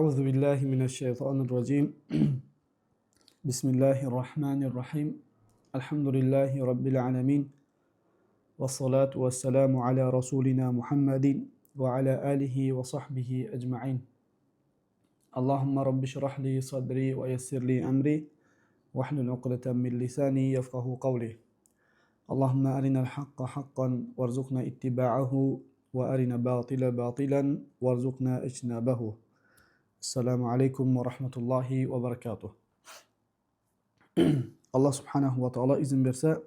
أعوذ بالله من الشيطان الرجيم. بسم الله الرحمن الرحيم. الحمد لله رب العالمين، والصلاة والسلام على رسولنا محمد وعلى آله وصحبه أجمعين. اللهم رب اشرح لي صدري ويسر لي أمري واحلل عقدة من لساني يفقه قولي. اللهم أرنا الحق حقا وارزقنا اتباعه، وأرنا باطل باطلا وارزقنا اجتنابه. Assalomu alaykum va rahmatullohi va barakatuh. Alloh subhanahu va taolo izn bersa,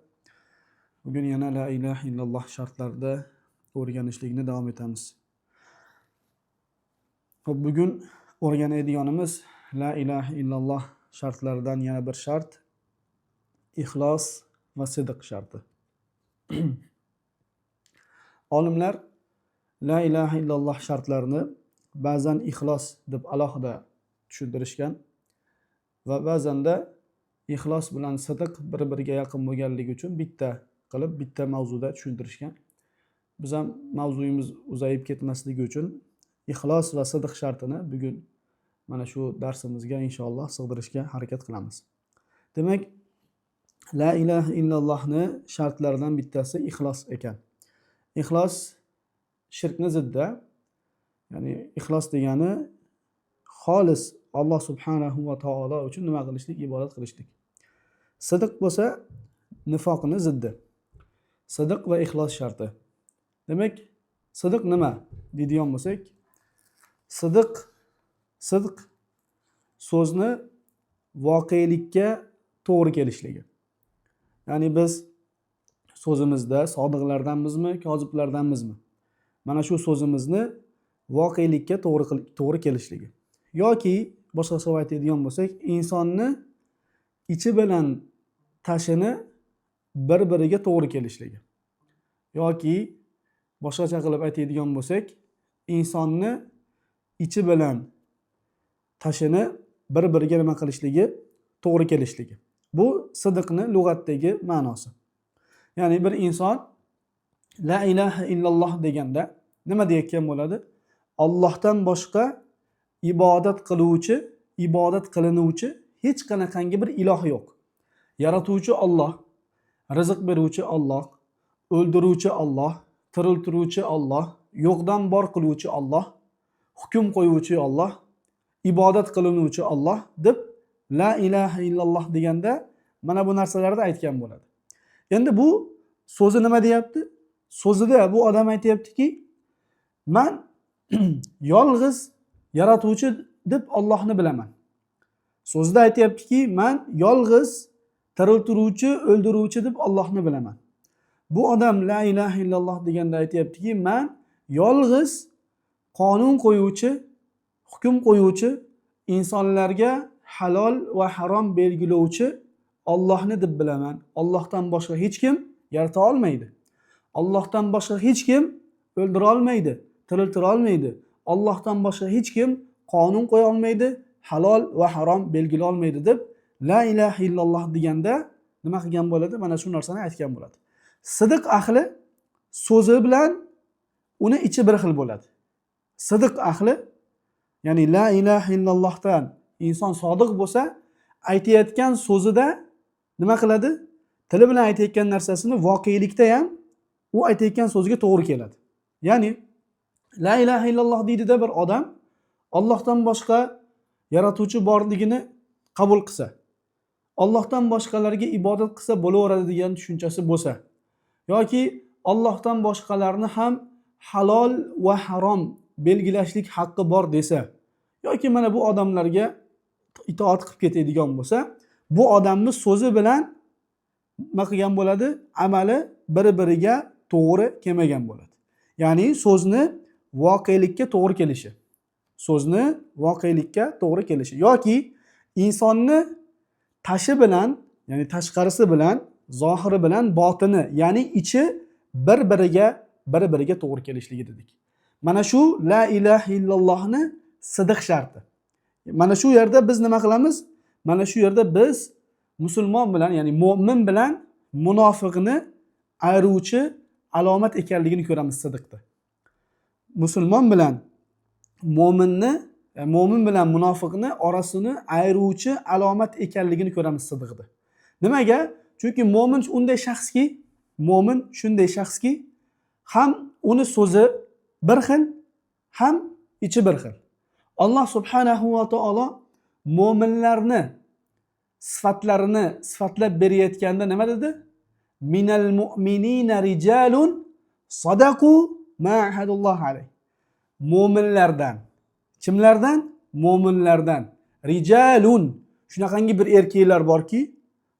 bugun yana la ilaha illalloh shartlarida o'rganishlikni davom etamiz. Xo'p, bugun o'rganadiganimiz la ilaha illalloh shartlaridan yana bir shart, ixlos va sidq sharti. Olimlar la ilaha illalloh shartlarini ba'zan ixlos deb alohida tushuntirishgan va ba'zanda ixlos bilan sidq bir biriga yaqin bo'lganligi uchun bitta qilib, bitta mavzuda tushuntirishgan. Biz ham mavzuyimiz uzayib ketmasligi uchun ixlos va sidq shartini bugun mana shu darsimizga inshaalloh sig'dirishga harakat qilamiz. Demak, la ilaha illallohni shartlaridan bittasi ixlos ekan. Ixlos shirkni ziddi. Ya'ni ixlos degani xolis Alloh subhanahu va taolo uchun nima qilishlik? Ibodat qilishlik. Sidq bo'lsa nifoqni ziddi. Sidq va ixlos sharti. Demak, sidq nima deydigan bo'lsak, sidq so'zni voqelikka to'g'ri kelishligi. Ya'ni biz so'zimizda sodiqlardanmizmi, koziblardanmizmi? Mana shu so'zimizni voqelikka to'g'ri kelishligi. Yoki boshqa qilib aytadigan bo'lsak, insonni ichi bilan tashini bir biriga to'g'ri kelishligi. Yoki boshqacha qilib aytadigan bo'lsak, insonni ichi bilan tashini bir biriga nima qilishligi? To'g'ri kelishligi. Bu sidqni lug'atdagi ma'nosi. Ya'ni bir inson la ilaha illalloh deganda nima deyotgan bo'ladi? Allohdan boshqa ibodat qiluvchi, ibodat qilinuvchi hech qanaqangi bir iloh yo'q. Yaratuvchi Alloh, rizq beruvchi Alloh, o'ldiruvchi Alloh, tiriltiruvchi Alloh, yo'qdan bor qiluvchi Alloh, hukm qo'yuvchi Alloh, ibodat qilinuvchi Alloh deb la ilaha illalloh deganda mana bu narsalarni aytgan bo'ladi. Endi bu so'zi nima deyapti? So'zida bu odam aytyaptiki, man yolg'iz yaratuvchi deb Allohni bilaman. So'zida aytyaptiki, man yolg'iz tiriltiruvchi, o'ldiruvchi deb Allohni bilaman. Bu odam la ilaha illalloh deganda aytyaptiki, man yolg'iz qonun qo'yuvchi, hukm qo'yuvchi, insonlarga halol va harom belgilovchi Allohni deb bilaman. Allohdan boshqa hech kim yarata olmaydi. Allohdan boshqa hech kim o'ldira olmaydi, tiriltira olmaydi. Allohdan boshqa hech kim qonun qo'ya olmaydi, halol va harom belgilay olmaydi deb la ilaha illalloh deganda nima qilgan bo'ladi? Mana shu narsani aytgan bo'ladi. Sidq ahli so'zi bilan uni ichi bir xil bo'ladi. Sidq ahli, ya'ni la ilaha illallohdan inson sodiq bo'lsa, aytayotgan so'zida nima qiladi? Tili bilan aytayotgan narsasini voqelikda ham u aytayotgan so'ziga to'g'ri keladi. Ya'ni la ilaha illalloh deydida bir odam Allohdan boshqa yaratuvchi borligini qabul qilsa, Allohdan boshqalarga ibodat qilsa bo'laveradi degan tushunchasi bo'lsa, yoki Allohdan boshqalarni ham halol va harom belgilashlik haqqi bor desa, yoki mana bu odamlarga itoat qilib ketadigan bo'lsa, bu odamni so'zi bilan nima qilgan bo'ladi? Amali bir-biriga to'g'ri kelmagan bo'ladi. Ya'ni so'zni voqelikka to'g'ri kelishi. So'zni voqelikka to'g'ri kelishi yoki insonni tashi bilan, ya'ni tashqarisi bilan, zohiri bilan botini, ya'ni ichi bir-biriga to'g'ri kelishligi dedik. Mana shu la ilaha illallohni sidq sharti. Mana shu yerda biz nima qilamiz? Mana shu yerda biz musulmon bilan, ya'ni mo'min bilan munofiqni ayiruvchi alomat ekanligini ko'ramiz sidqda. Musulmon bilan mo'minni, Mo'min bilan munofiqni orasini ayiruvchi alomat ekanligini ko'ramiz sidiqda. Nimaga? Chunki mo'min unday shaxski, mo'min shunday shaxski, ham uni so'zi bir xil, ham ichi bir xil. Alloh subhanahu va taolo mo'minlarni sifatlarini sifatlab berayotganda nima dedi? Minal mu'minina rijalun sadaqu ma ahadulloh alayh. Mo'minlardan. Kimlardan? Mo'minlardan. Rijalun, shunaqangi bir erkaklar borki,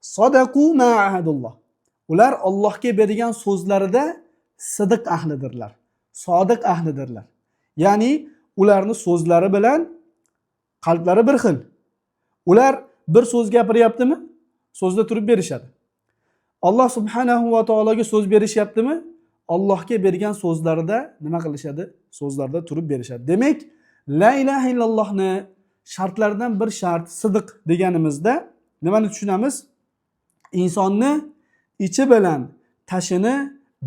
sadaqu ma ahadulloh. Ular Allohga bergan so'zlarida sidiq ahlidirlar. Sodiq ahlidirlar. Ya'ni ularni so'zlari bilan qalblari bir xil. Ular bir so'z gapiryaptimi? So'zda turib berishadi. Alloh subhanahu va taologa so'z berishyaptimi? Allohga bergan so'zlarida nima qilishadi? So'zlarda turib berishadi. Demak, la ilaha illallohni shartlaridan bir shart sidiq deganimizda nimani tushunamiz? Insonni ichi bilan tashini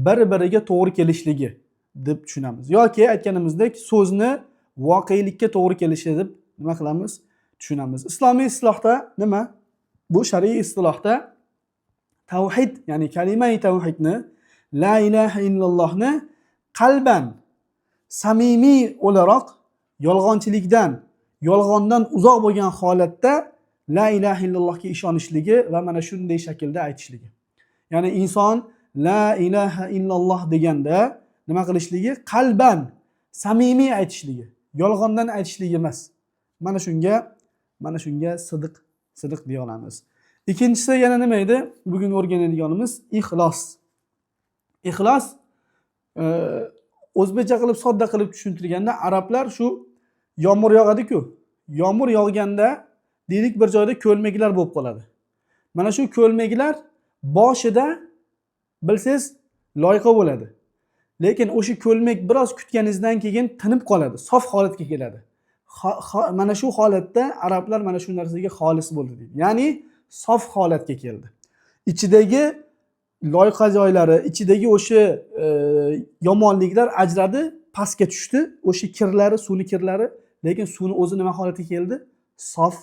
bir-biriga to'g'ri kelishligi deb tushunamiz. Yoki aytganimizdek, so'zni voqelikka to'g'ri kelishi deb nima qilamiz? Tushunamiz. Islomiy istilohda nima? Bu shar'iy istilohda tavhid, ya'ni kalimai tavhidni, la ilaha illallohni qalban samimiy o'laroq yolg'onchilikdan, yolg'ondan uzoq bo'lgan holatda la ilaha illallohga ishonishligi va mana shunday shaklda aytishligi. Ya'ni inson la ilaha illalloh deganda nima qilishligi? Qalban samimiy aytishligi, yolg'ondan aytishligi emas. Mana shunga sidiq deya olamiz. Ikkinchisi yana nima edi? Bugun o'rganadiganimiz ixlos. Ixlos o'zbekcha qilib, sodda qilib tushuntirganda, arablar shu yomg'ir yog'adi-ku. Yomg'ir yog'ganda deylik bir joyda ko'lmaklar bo'lib qoladi. Mana shu ko'lmaklar boshida bilsangiz loyqa bo'ladi. Lekin o'sha ko'lmak biroz kutganingizdan keyin tinib qoladi, sof holatga keladi. Mana shu holatda arablar mana shu narsaga xolis bo'ldi deydi. Ya'ni sof holatga keldi. Ichidagi loyqa joylari, ichidagi o'sha yomonliklar ajradi, pastga tushdi. O'sha kirlari, suvni kirlari, lekin suvni o'zi nima holatga keldi? Sof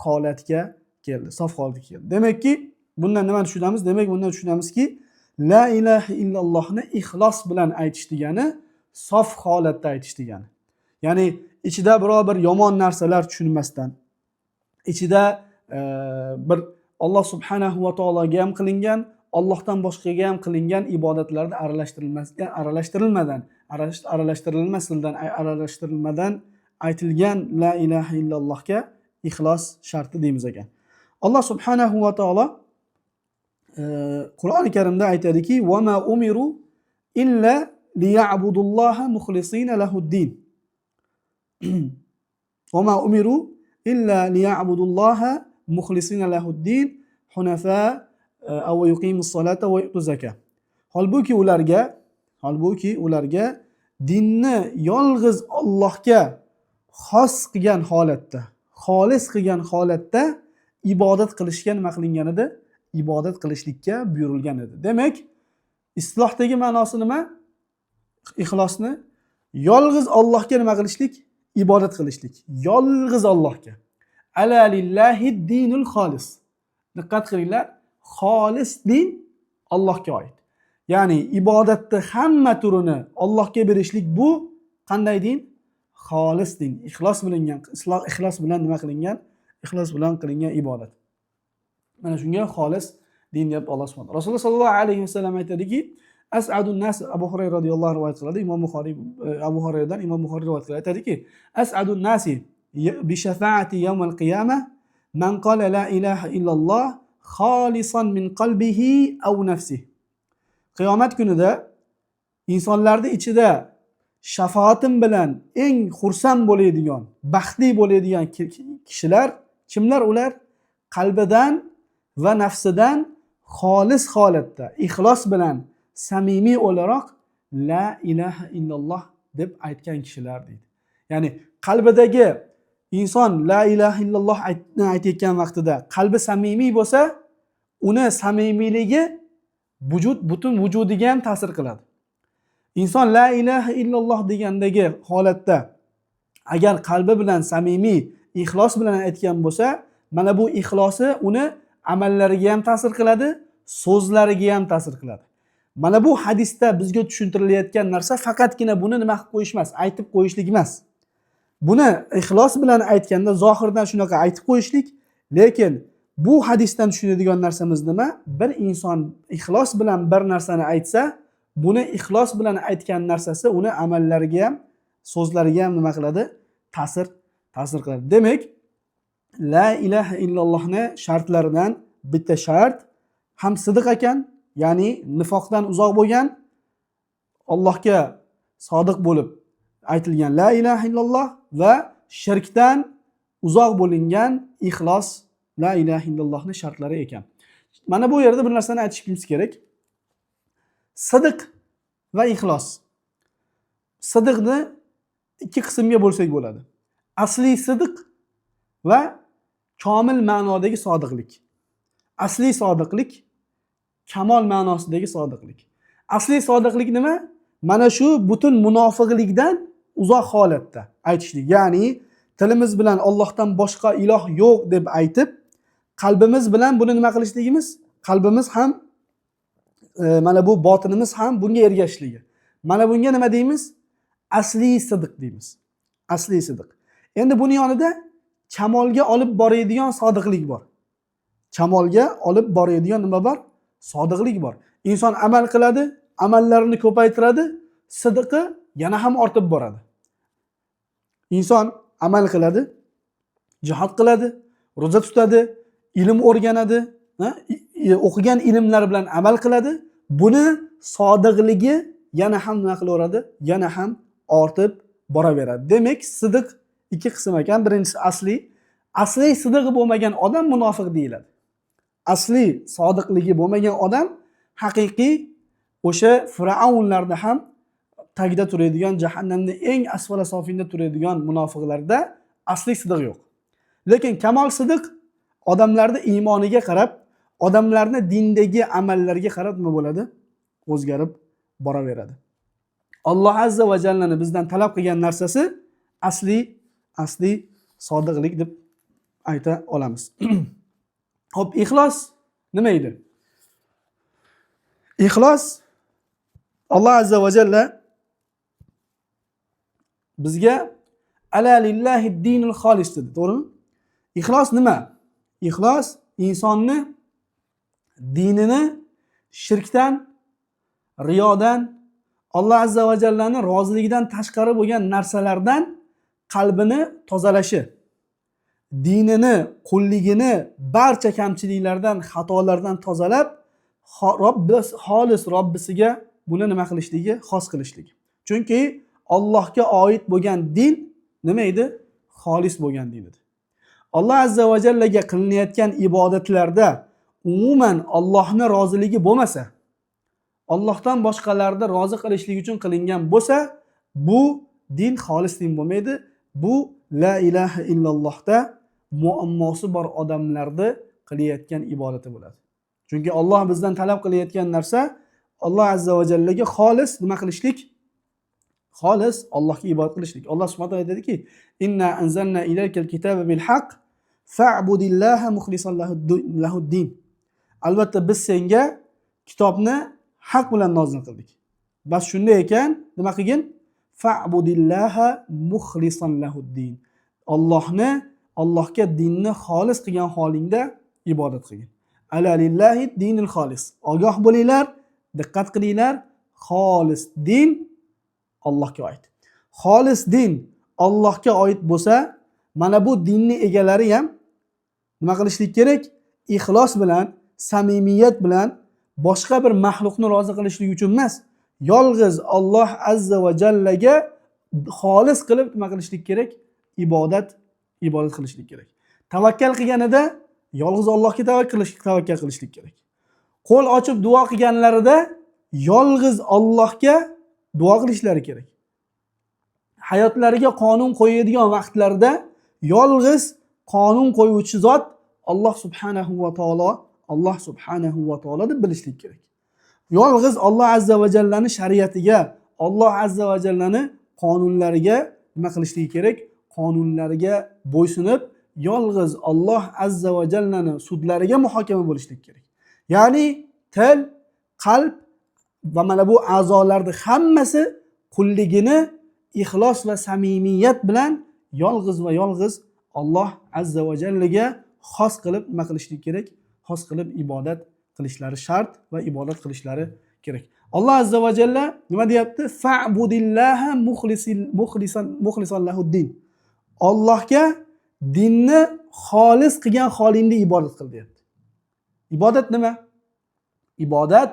holatga keldi. Sof holatga keldi. Demakki, bundan nima tushunamiz? Demak, bundan tushunamizki, la ilaha illallohni ixlos bilan aytish degani sof holatda aytish degani. Ya'ni ichida biror bir yomon narsalar tushunmasdan, ichida bir Alloh subhanahu va taologa ham qilingan, Allohdan boshqaga ham qilingan ibodatlarda aralashtirilmadan, aralashtirilmadan aytilgan la ilaha illallohga ixlos sharti deymiz ekan. Alloh subhanahu va taolo Qur'oni Karimda aytadiki: "Va ma umiru illa liya'budulloha muxlisina lahuddin." Va ma umiru illa liya'budulloha muxlisina lahuddin hunafa aw yuqimus solata va yu'tu zakat. Holbuki ularga dinni yolg'iz Allohga xos qilgan holatda, xolis qilgan holatda ibodat qilishga nima qilingan edi? Ibodat qilishlikka buyurilgan edi. Demak, islohdagi ma'nosi nima? Ixlosni yolg'iz Allohga nima qilishlik? Ibodat qilishlik. Yolg'iz Allohga. Ala lillahi dinul xolis. Diqqat qilinglar, xolis din Allohga oid. Ya'ni ibodatni hamma turini Allohga berishlik bu qanday din? Xolis din. Ixlos bilingan, ixlos bilan nima qilingan? Ixlos bilan qilingan ibodat. Mana shunga xolis din deb Alloh subhanahu. Rasululloh sallallohu alayhi vasallam aytadiki, as'adun nas, Abu Hurayra radhiyallohu anhu rivoyat qiladi. Imom Buxoriy, Abu Hurayradan Imom Buxoriy rivoyat qiladi. Aytadiki, as'adun nasi bi shafaati yawmal qiyamah man qala la ilaha illalloh xolisan min qalbihi aw nafsihi. Qiyomat kunida insonlarning ichida shafoatim bilan eng xursand bo'ladigan, baxtli bo'ladigan kishilar kimlar ular? Qalbidan va nafsidan xolis holatda, ixlos bilan samimiy o'laroq la ilaha illalloh deb aytgan kishilar deydi. Ya'ni qalbidagi inson la ilaha illalloh aytayotgan vaqtida qalbi samimiy bo'lsa, uni samimiyligi butun vujudiga ham ta'sir qiladi. Inson la ilaha illalloh degandagi holatda Agar qalbi bilan samimiy, ixlos bilan aytgan bo'lsa, mana bu ixlosi uni amallariga ham ta'sir qiladi, so'zlariga ham ta'sir qiladi. Mana bu hadisda bizga tushuntirilayotgan narsa faqatgina buni nima qilib qo'yish emas, aytib qo'yishlik emas. Buni ixlos bilan aytganda zohirdan shunaqa aytib qo'yishlik, lekin bu hadisdan tushunadigan narsamiz nima? Bir inson ixlos bilan bir narsani aytsa, buni ixlos bilan aytgan narsasi uni amallariga ham, so'zlariga ham nima qiladi? Ta'sir qiladi. Demak, la ilaha illallohni shartlaridan bitta shart ham sidiq ekan, ya'ni nifoqdan uzoq bo'lgan, Allohga sodiq bo'lib aytilgan la ilaha illalloh va shirkdan uzoq bo'lingan ixlos la ilaha illallohni shartlari ekan. Mana bu yerda bir narsani aytishimiz kerak. Sidiq va ixlos. Sidiqni ikki qismga bo'lsak bo'ladi. Asli sidiq va komil ma'nodagi sodiqlik. Asli sodiqlik, kamol ma'nosidagi sodiqlik. Asli sodiqlik nima? Mana shu butun munofiqlikdan uzoq holatda aytishlik. Ya'ni tilimiz bilan Allohdan boshqa iloh yo'q deb aytib, qalbimiz bilan buni nima qilishligimiz? Qalbimiz ham mana bu botinimiz ham bunga ergashishligi. Mana bunga nima deymiz? Asli sidiq deymiz. Asli sidiq. Endi buni yonida kamolga olib boradigan sodiqlik bor. Kamolga olib boradigan nima bor? Sodiqlik bor. Inson amal qiladi, amallarini ko'paytiradi, sidiqi yana ham ortib boradi. Inson amal qiladi, jihod qiladi, ro'za tutadi, ilm o'rganadi, o'qigan ilmlar bilan amal qiladi. Buni sodiqligi yana ham nima qilaveradi? Yana ham ortib boraveradi. Demak, sidiq ikki qism ekan. Birinchisi asli. Asli sidig'i bo'lmagan odam munofiq deyiladi. Asli sodiqligi bo'lmagan odam haqiqiy o'sha fir'avnlarda ham tagida turadigan, jahannamda eng asfala sofinda turadigan munofiqlarda asli sidiq yo'q. Lekin kamol sidiq odamlarni iymoniga qarab, odamlarni dindagi amallariga qarab nima bo'ladi? O'zgarib boraveradi. Alloh azza va jallani bizdan talab qilgan narsasi asli sodiqlik deb ayta olamiz. Xo'p, ixlos nima edi? Ixlos Alloh azza va jalla bizga ala lillahi dinul xolis dedi, to'g'rimi? Ixlos nima? Ixlos insonni dinini shirkdan, riyodan, Alloh azza va jallani roziligidan tashqari bo'lgan narsalardan qalbini tozalashi, dinini, qulligini barcha kamchiliklardan, xatolardan tozalab, xolis Robbisiga buni nima qilishligi, xos qilishligi. Chunki Allohga oid bo'lgan din nima edi? Xolis bo'lgan din edi. Alloh azza va jallaga qilinayotgan ibodatlarda umuman Allohni roziligi bo'lmasa, Allohdan boshqalarni rozi qilishlik uchun qilingan bo'lsa, bu din xolis din bo'lmaydi. Bu la ilaha illallohda muammosi bor odamlarni qilayotgan ibodati bo'ladi. Chunki Alloh bizdan talab qilayotgan narsa Alloh azza va jallaga xolis nima qilishlik? Xolis Allohga ibodat qilishlik. Alloh subhanahu va taolo aytadiki: "Inna anzalna ilaykal kitaba bil haqq fa'budillaha mukhlishan lahu-din." Albatta biz senga kitobni haq bilan nozil qildik. Bas shunday ekan, nima qilgin? Fa'budillaha mukhlishan lahu-din. Allohga dinni xolis qilgan holingda ibodat qilgin. Ala lillahi dinul xolis. Ogoh bo'linglar, diqqat qilinglar, xolis din Allohga oid. Xolis din Allohga oid bo'lsa, mana bu dinni egalari ham nima qilishlik kerak? Ixlos bilan, samimiyat bilan boshqa bir maxluqni rozi qilishlik uchun emas, yolg'iz Alloh azza va jallaga xolis qilib nima qilishlik kerak? Ibodat qilishlik kerak. Tavakkal qilganida yolg'iz Allohga tavakkal qilishlik kerak. Qo'l ochib duo qilganlarida yolg'iz Allohga duo qilishlari kerak. Hayotlariga qonun qo'yadigan vaqtlarida yolg'iz qonun qo'yuvchi zot Alloh subhanahu va taolo, Alloh subhanahu va taolo deb bilishlik kerak. Yolg'iz Alloh azza va jallani shariatiga, Alloh azza va jallani qonunlariga nima qilishligi kerak? qonunlariga bo'ysunib, yolg'iz Alloh azza va jallani sudlariga muhokama bo'lishlik kerak. Ya'ni til, qalb va mana bu a'zolarni hammasi qulligini ixlos va samimiyat bilan yolg'iz va yolg'iz Alloh azza va jallaga xos qilib nima qilishlik kerak? Xos qilib ibodat qilishlari shart va ibodat qilishlari kerak. Alloh azza va jalla nima deyapti? Fa'budillaha mukhlisan mukhlisan lahuddin. Allohga dinni xolis qilgan holingda ibodat qil deyapti. Ibodat nima? Ibodat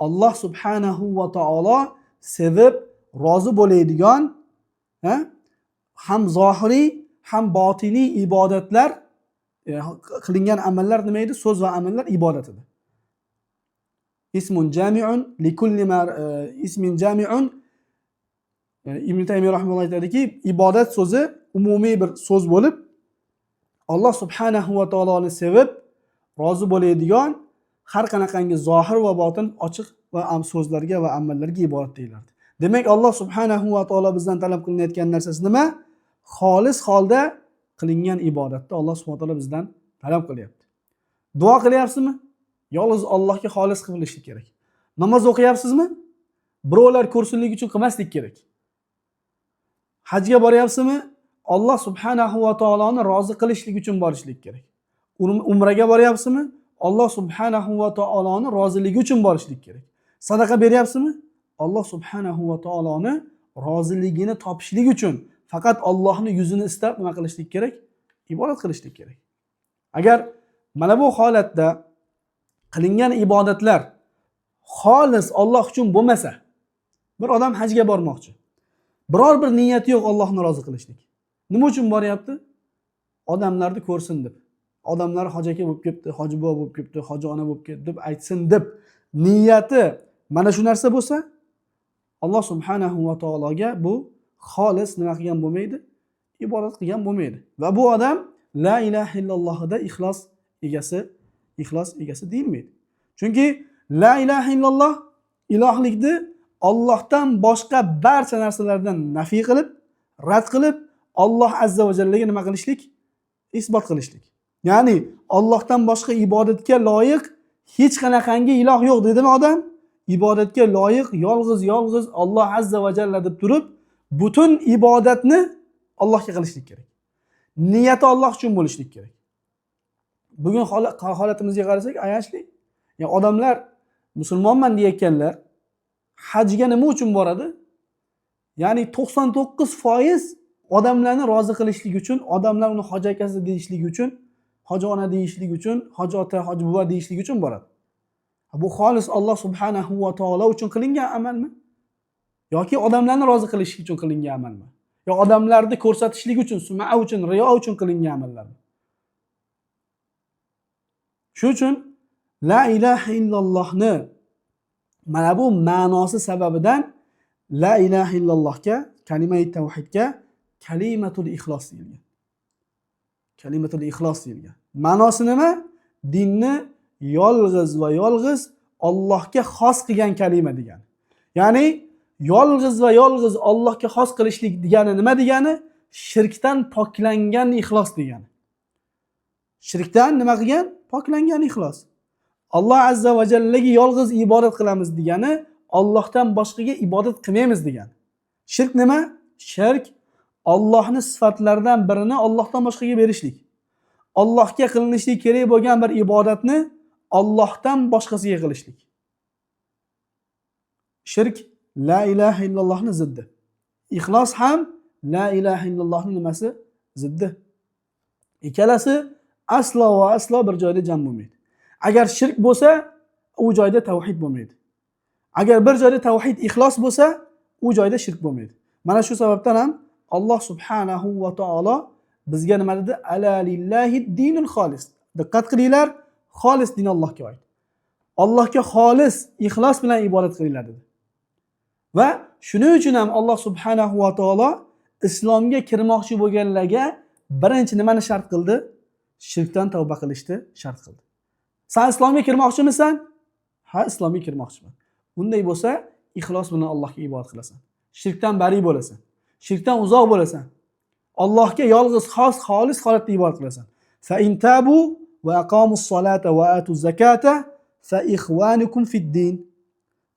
Alloh subhanahu va taolo sevib rozi bo'ladigan, ham zohiriy ham botiniy ibodatlar, qilingan amallar nima edi? So'z va amallar ibodat edi. Ismun jami'un likulli ma ismin jami'un. Ibn Taymiya rahimahulloh aytadiki, ibodat so'zi umumiy bir so'z bo'lib, Alloh subhanahu va taoloni sevib rozi bo'ladigan har qanaqangi zohir va botin, ochiq va so'zlarga va amallarga ibodat deyiladi. Demak, Alloh subhanahu va taolo bizdan talab qilinayotgan narsasi nima? Xolis holda qilingan ibodatni Alloh subhanahu va taolo bizdan talab qilyapti. Duo qilyapsizmi? Yolg'iz Allohga xolis qilishlik kerak. Namoz o'qiyapsizmi? Birovlar ko'rsinligi uchun qilmaslik kerak. Hajga boryapsizmi? Alloh subhanahu va taoloni rozi qilishlik uchun borishlik kerak. Umraga boryapsizmi? Alloh subhanahu va taoloni roziligi uchun borishlik kerak. Sadaqa beryapsizmi? Alloh subhanahu va taoloni roziligini topishlik uchun faqat Allohning yuzini istab nima qilishlik kerak? Ibodat qilishlik kerak. Agar mana bu holatda qilingan ibodatlar xolis Alloh uchun bo'lmasa, bir odam hajga bormoqchi. Biror bir niyati yo'q Allohni rozi qilishlik. Nima uchun boryapti? Odamlarni ko'rsin deb. Odamlar hoji aka bo'lib ketdi, hoji buva bo'lib ketdi, hoji ona bo'lib ketdi deb aytsin deb niyati mana shu narsa bo'lsa, Alloh subhanahu va taologa bu xolis nima qilgan bo'lmaydi? Ibodat qilgan bo'lmaydi. Va bu odam la ilaha illallohda ixlos egasi deyilmaydi. Chunki la ilaha illalloh ilohlikni Allohdan boshqa barcha narsalardan nafiy qilib, rad qilib, Alloh azza va jallaga nima qilishlik? Isbot qilishlik. Ya'ni Allohdan boshqa ibodatga loyiq hech qanaqangi iloh yo'q dedimi odam? Ibodatga loyiq yolg'iz yolg'iz Alloh azza va jalla deb turib, butun ibodatni Allohga qilishlik kerak. Niyati Alloh uchun bo'lishlik kerak. Bugun holatimizga qarasak, ayanchli. Ya'ni odamlar musulmonman deyayotganlar hajga nima uchun boradi? Ya'ni 99% odamlarni rozi qilishlik uchun, odamlar uni hoji akasi deyishligi uchun, hoji ona deyishligi uchun, hoji ota, hoji buva deyishligi uchun boradi. Bu xolis Alloh subhanahu va taolo uchun qilingan amalmi? Yoki odamlarni rozi qilish uchun qilingan amalmi? Yo odamlarni ko'rsatishlik uchun, sum'a uchun, riyo uchun qilingan amallarmi? Shuning uchun la ilaha illallohni mana bu ma'nosi sababidan la ilaha illallohga, kalimai tavhidga kalimatul ixlos deyilgan. Kalimatul ixlos deyilgan. Ma'nosi nima? Dinni yolg'iz va yolg'iz Allohga xos qilgan kalima degani. Ya'ni yolg'iz va yolg'iz Allohga xos qilishlik degani nima degani? Shirkdan poklangan ixlos degani. Shirkdan nima qilgan? Poklangan ixlos. Alloh azza va jallaga yolg'iz ibodat qilamiz degani, Allohdan boshqaga ibodat qilmaymiz degani. Shirk nima? Shirk Allohning sifatlaridan birini Allohdan boshqaga berishlik. Allohga qilinishligi kerak bo'lgan bir ibodatni Allohdan boshqasiga qilishlik. Shirk la ilaha illallohni ziddi. Ixlos ham la ilaha illallohni nimasi? Ziddi. Ikkalasi aslo va aslo bir joyda jam bo'lmaydi. Agar shirk bo'lsa, u joyda tavhid bo'lmaydi. Agar bir joyda tavhid, ixlos bo'lsa, u joyda shirk bo'lmaydi. Mana shu sababdan ham Alloh subhanahu va taolo bizga nima dedi? Ala lillahi dinul xolis. Diqqat qilinglar, xolis din Allohga oid. Allohga xolis, ixlos bilan ibodat qilinglar dedi. Va shuning uchun ham Alloh subhanahu va taolo islomga kirmoqchi bo'lganlarga birinchi nimani shart qildi? Shirkdan tavba qilishni shart qildi. San islomga kirmoqchimisan? Ha, islomga kirmoqchiman. Unday bo'lsa, ixlos bilan Allohga ibodat qilasan. Shirkdan bari bo'lasan. Shirkdan uzoq bo'lasan. Allohga yolg'iz xos xolis holatda ibodat qilasan. Fa in tabu va aqamus solata va atu zakata fa ikhwanukum fid din.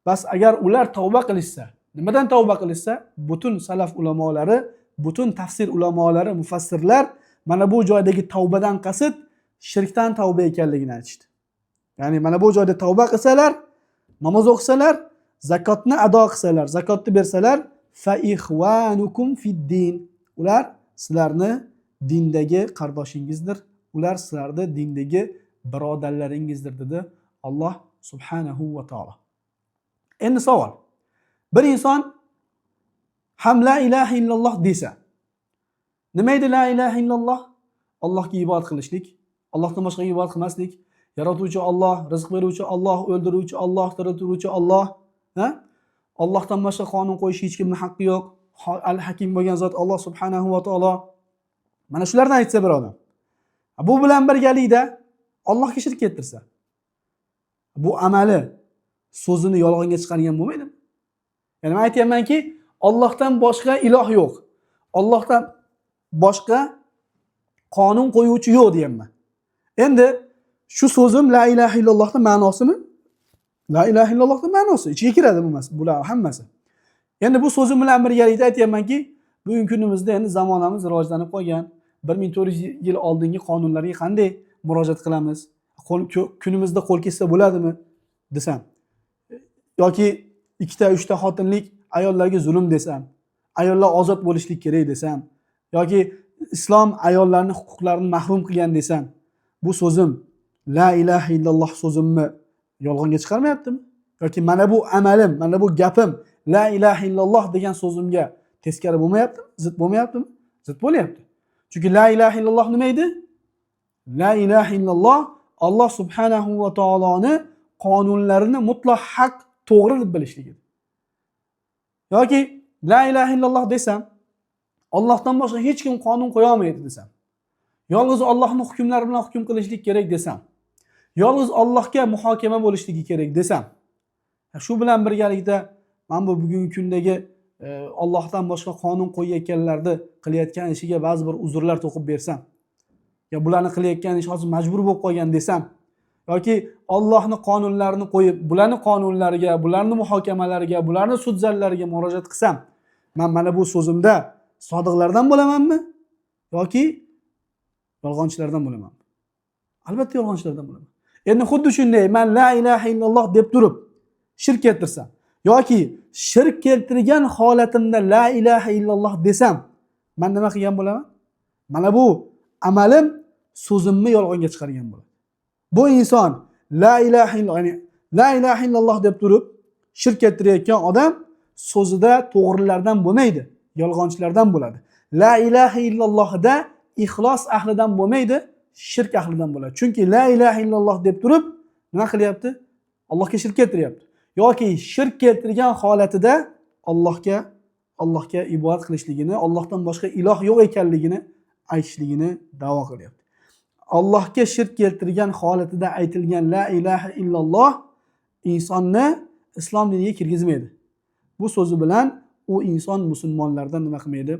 Bas agar ular tavba qilishsa, nimadan tavba qilishsa, butun salaf ulamolari, butun tafsir ulamolari, mufassirlar mana bu joydagi tavbadan qasd shirkdan tavba ekanligini aytishdi. Ya'ni mana bu joyda tavba qilsalar, namoz o'qisalar, zakotni ado qilsalar, zakotni bersalar, fa ikhwanukum fid din. Ular sizlarni dindagi qardoshingizdir. Ular sizlarni dindagi birodarlaringizdir dedi Alloh subhanahu va taolo. Endi savol. Bir inson ham la ilaha illalloh desa, nima edi la ilaha illalloh? Allohga ibodat qilishlik, Allohdan boshqaga ibodat qilmaslik, yaratuvchi Alloh, rizq beruvchi Alloh, o'ldiruvchi Alloh, tiriltiruvchi Alloh, ha? Allohdan boshqa qonun qo'yish hech kimning haqqi yo'q. Al-Hakim bo'lgan zot Alloh subhanahu va taolo. Mana shularni aytsa bir odam. Bu bilan birgalikda Allohga shirk keltirsa, bu amali so'zini yolg'onga chiqargan bo'lmaydimi? Ya'ni men aytyapmanki, Allohdan boshqa iloh yo'q. Allohdan boshqa qonun qo'yuvchi yo'q deyapman. Endi shu so'zim la ilaha illallohning ma'nosimi? La ilaha illallohning ma'nosi ichiga kiradi bu mas, bular hammasi. Endi bu so'zim bilan birgalikda aytyapmanki, bugungi kunimizda endi zamonamiz rivojlanib qolgan. 1400 yil oldingi qonunlarga qanday murojaat qilamiz? Kunimizda qo'l kessa bo'ladimi desam, yoki ikkita, uchta xotinlik ayollarga zulm desam, ayollar ozod bo'lishlik kerak desam, yoki islom ayollarning huquqlarini mahrum qilgan desam, bu so'zim la ilaha illalloh so'zimni yolg'onga chiqarmayaptimi? Yoki mana bu amalim, mana bu gapim la ilaha illalloh degan so'zimga teskari bo'lmayaptimi? Zid bo'lmayaptimi? Zid bo'lyapti. Chunki la ilaha illalloh nima edi? La ilaha illalloh Alloh subhanahu va taoloni qonunlarini mutlaq haq, to'g'ri deb bilishlik edi. Yoki la ilaha illalloh desam, Allohdan boshqa hech kim qonun qo'ya olmaydi desam, yolg'iz Allohning hukmlari bilan hukm qilishlik kerak desam, yolg'iz Allohga muhokama bo'lishligi kerak desam, shu bilan birgalikda mana bu bugungi kundagi Allohdan boshqa qonun qo'yayotganlarni qilayotgan ishiga ba'zi bir uzrlar to'qib bersam, yo bularni qilayotgan ishi hozir majbur bo'lib qolgan desam, yoki Allohning qonunlarini qo'yib, bularning qonunlariga, bularning muhokamalariga, bularning sud zallariga murojaat qilsam, men mana bu so'zimda sodiqlardan bo'lamanmi yoki yolg'onchilardan bo'lamanmi? Albatta yolg'onchilardan bo'laman. Endi xuddi shunday men la ilaha illalloh deb turib shirk keltirsam yoki shirk keltirgan holatimda la ilaha illalloh desam, men nima qilgan bo'laman? Mana bu amalim so'zimni yolg'onga chiqargan bo'ladi. Bu inson la ilaha illalloh, ya'ni la ilaha illalloh deb turib shirk keltirayotgan odam so'zida to'g'rilardan bo'lmaydi, yolg'onchilardan bo'ladi. La ilaha illallohda ixlos ahlidan bo'lmaydi, shirk ahlidan bo'ladi. Chunki la ilaha illalloh deb turib nima qilyapti? Allohga shirk keltiryapti. Yoki shirk keltirgan holatida Allohga ibodat qilishligini, Allohdan boshqa iloh yo'q ekanligini aytishligini da'vo qilyapti. Allohga shirk keltirgan holatida aytilgan la ilaha illalloh insonni islom diniga kirgizmaydi. Bu so'zi bilan u inson musulmonlardan nima qilmaydi?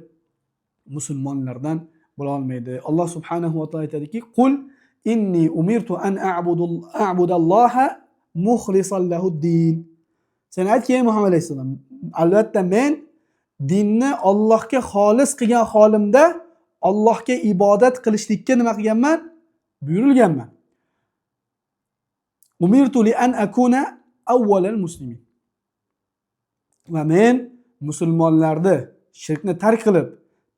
Musulmonlardan bo'la olmaydi. Alloh subhanahu va taolo aytadiki: "Qul inni umirtu an a'budalloha mukhlishan lahu-din." Sen aytgin Muhammad alayhissalom, albatta men dinni Allohga xolis qilgan holimda Allohga ibodat qilishlikka nima qilganman? Buyurilganman. Umirtu li an akuna awwalal muslimin. Va men musulmonlarni shirkni tark qilib,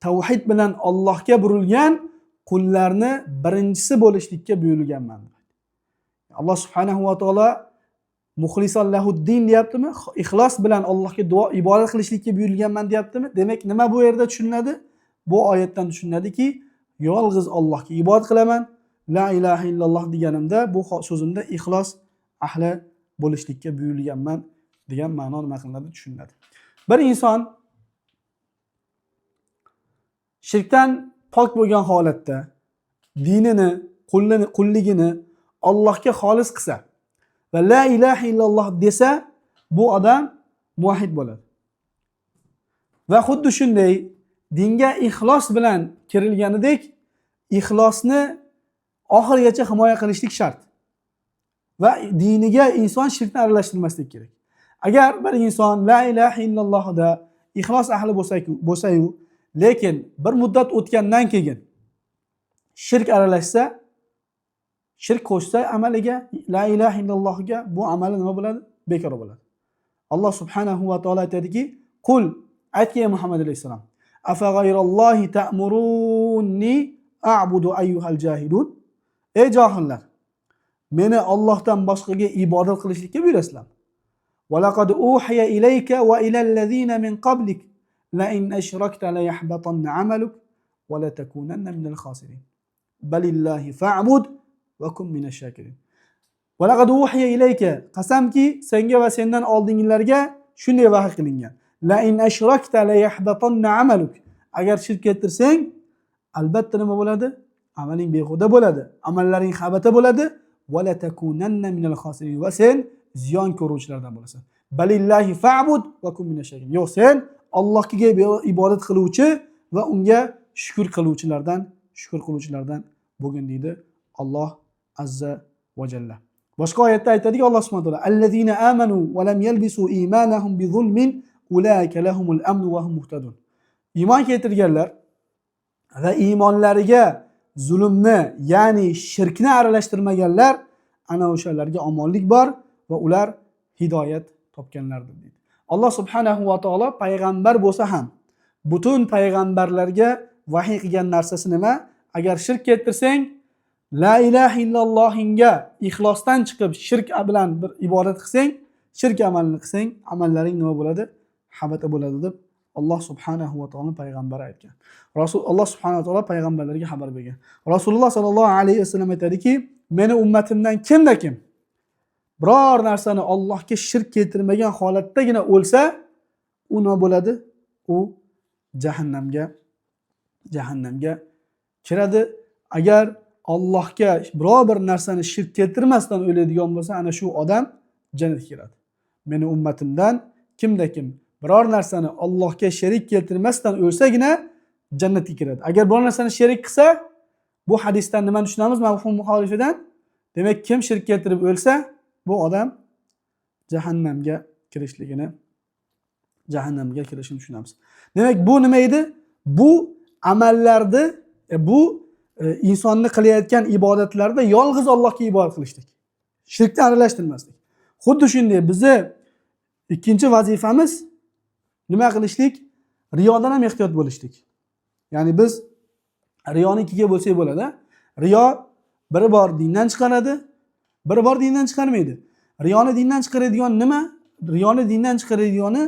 tavhid bilan Allohga burilgan qullarni birinchisi bo'lishlikka buyurilganman. Alloh subhanahu va taolo muxlisan lahu-din deyaptimi? Ixlos bilan Allohga duo ibodat qilishlikka buyurilganman deyaptimi? Demak, nima bu yerda tushuniladi? Bu oyatdan tushuniladiki, yolg'iz Allohga ibodat qilaman. La ilaha illalloh deganimda bu so'zimda ixlos ahli bo'lishlikka buyurilganman degan ma'no nima qilinadi? Tushuniladi. Bir inson shirkdan pok bo'lgan holatda dinini, qulligini Allohga xolis qilsa va la ilaha illalloh desa, bu odam muvahhid bo'ladi. Va xuddi shunday Dinga ixlos bilan kirilganidek ixlosni oxirigacha himoya qilishlik shart. Va diniga inson shirkni aralashtirmaslik kerak. Agar bir inson la ilaha illallohda ixlos ahli bo'lsa-yu, lekin bir muddat o'tgandan keyin shirk aralashsa, shirk qo'shsa amaliga, la ilaha illallohga, bu amali nima bo'ladi? Bekor bo'ladi. Alloh subhanahu va taolo aytadiki: "Qul, aytgin ey Muhammad alayhissalom, afa g'ayrallohi ta'muruni a'budu ayyuhal jahilun." Ey johillar, meni Allohdan boshqaga ibodat qilishlikka buyurasizlarmi? Va laqad uhiya ilayka va ilal lazina min qablik la in ashrakta la yahbatanna amaluk va la takunanna minal khosirin. Balillahi fa'bud va kun minash shakirin. Va laqad uhiya ilayka, qasamki senga va sendan oldingilarga shunday vahiy qilingan. La in ashrakta la yahbatanna amaluk. Agar shirk keltirsang, albatta nima bo'ladi? Amaling behuda bo'ladi. Amallaring habata bo'ladi. Va la takunanna minal khosirin. Va sen ziyon ko'ruvchilardan bo'lasan. Balillahi fa'bud va kun minash shakirin. Yo'q, sen Allohga ibodat qiluvchi va unga shukr qiluvchilardan bo'lgin deydi Alloh azza va jalla. Boshqa oyatda aytadiki Alloh subhanahu va taolo: "Allazina amanu va lam yalbisu imanahum bizulmin ulaika lahumul amnu va hum muhtadun." Iymon keltirganlar va iymonlariga zulmni, ya'ni shirkni aralashtirmaganlar, ana o'shalarga omonlik bor va ular hidoyat topganlardir deydi. Alloh subhanahu va taolo payg'ambar bo'lsa ham butun payg'ambarlarga vahiy qilgan narsasi nima? Agar shirk keltirsang, la ilaha illallohingga ixlosdan chiqib shirk bilan bir ibodat qilsang, shirk amalini qilsang, amallaring nima bo'ladi? Habata bo'ladi deb Alloh subhanahu va taolo payg'ambari aytgan. Rasul Alloh subhanahu va taolo payg'ambarlarga xabar bergan. Rasululloh sallallohu alayhi vasallam aytadiki, meni ummatimdan kimda kim biror narsani Allohga shirk keltirmagan holatdagina o'lsa, u nima bo'ladi? U jahannamga kiradi. Agar Allohga biror bir narsani shirk keltirmasdan o'ladigan bo'lsa, ana shu odam jannatga kiradi. Meni ummatimdan kimda kim biror narsani Allohga sherik keltirmasdan o'lsagina jannatga kiradi. Agar biror narsani sherik qilsa, bu hadisdan nimani tushunamiz? Mafhum muxolifidan. Demak, kim shirk keltirib o'lsa, bu odam jahannamga kirishini tushunamiz. Demak, bu nima edi? Bu amallarni, bu insonni qilayotgan ibodatlarda yolg'iz Allohga ibodat qilishlik. Shirkni aralashtirmaslik. Xuddi shunday bizni ikkinchi vazifamiz nima qilishlik? Riyodan ham ehtiyot bo'lishlik. Ya'ni biz riyoni ikkiga bo'lsak bo'ladi. Riyo biri bor dindan chiqaradi, biri bor dindan chiqarmaydi. Riyoni dindan chiqaradigan nima? Riyoni dindan chiqaradigani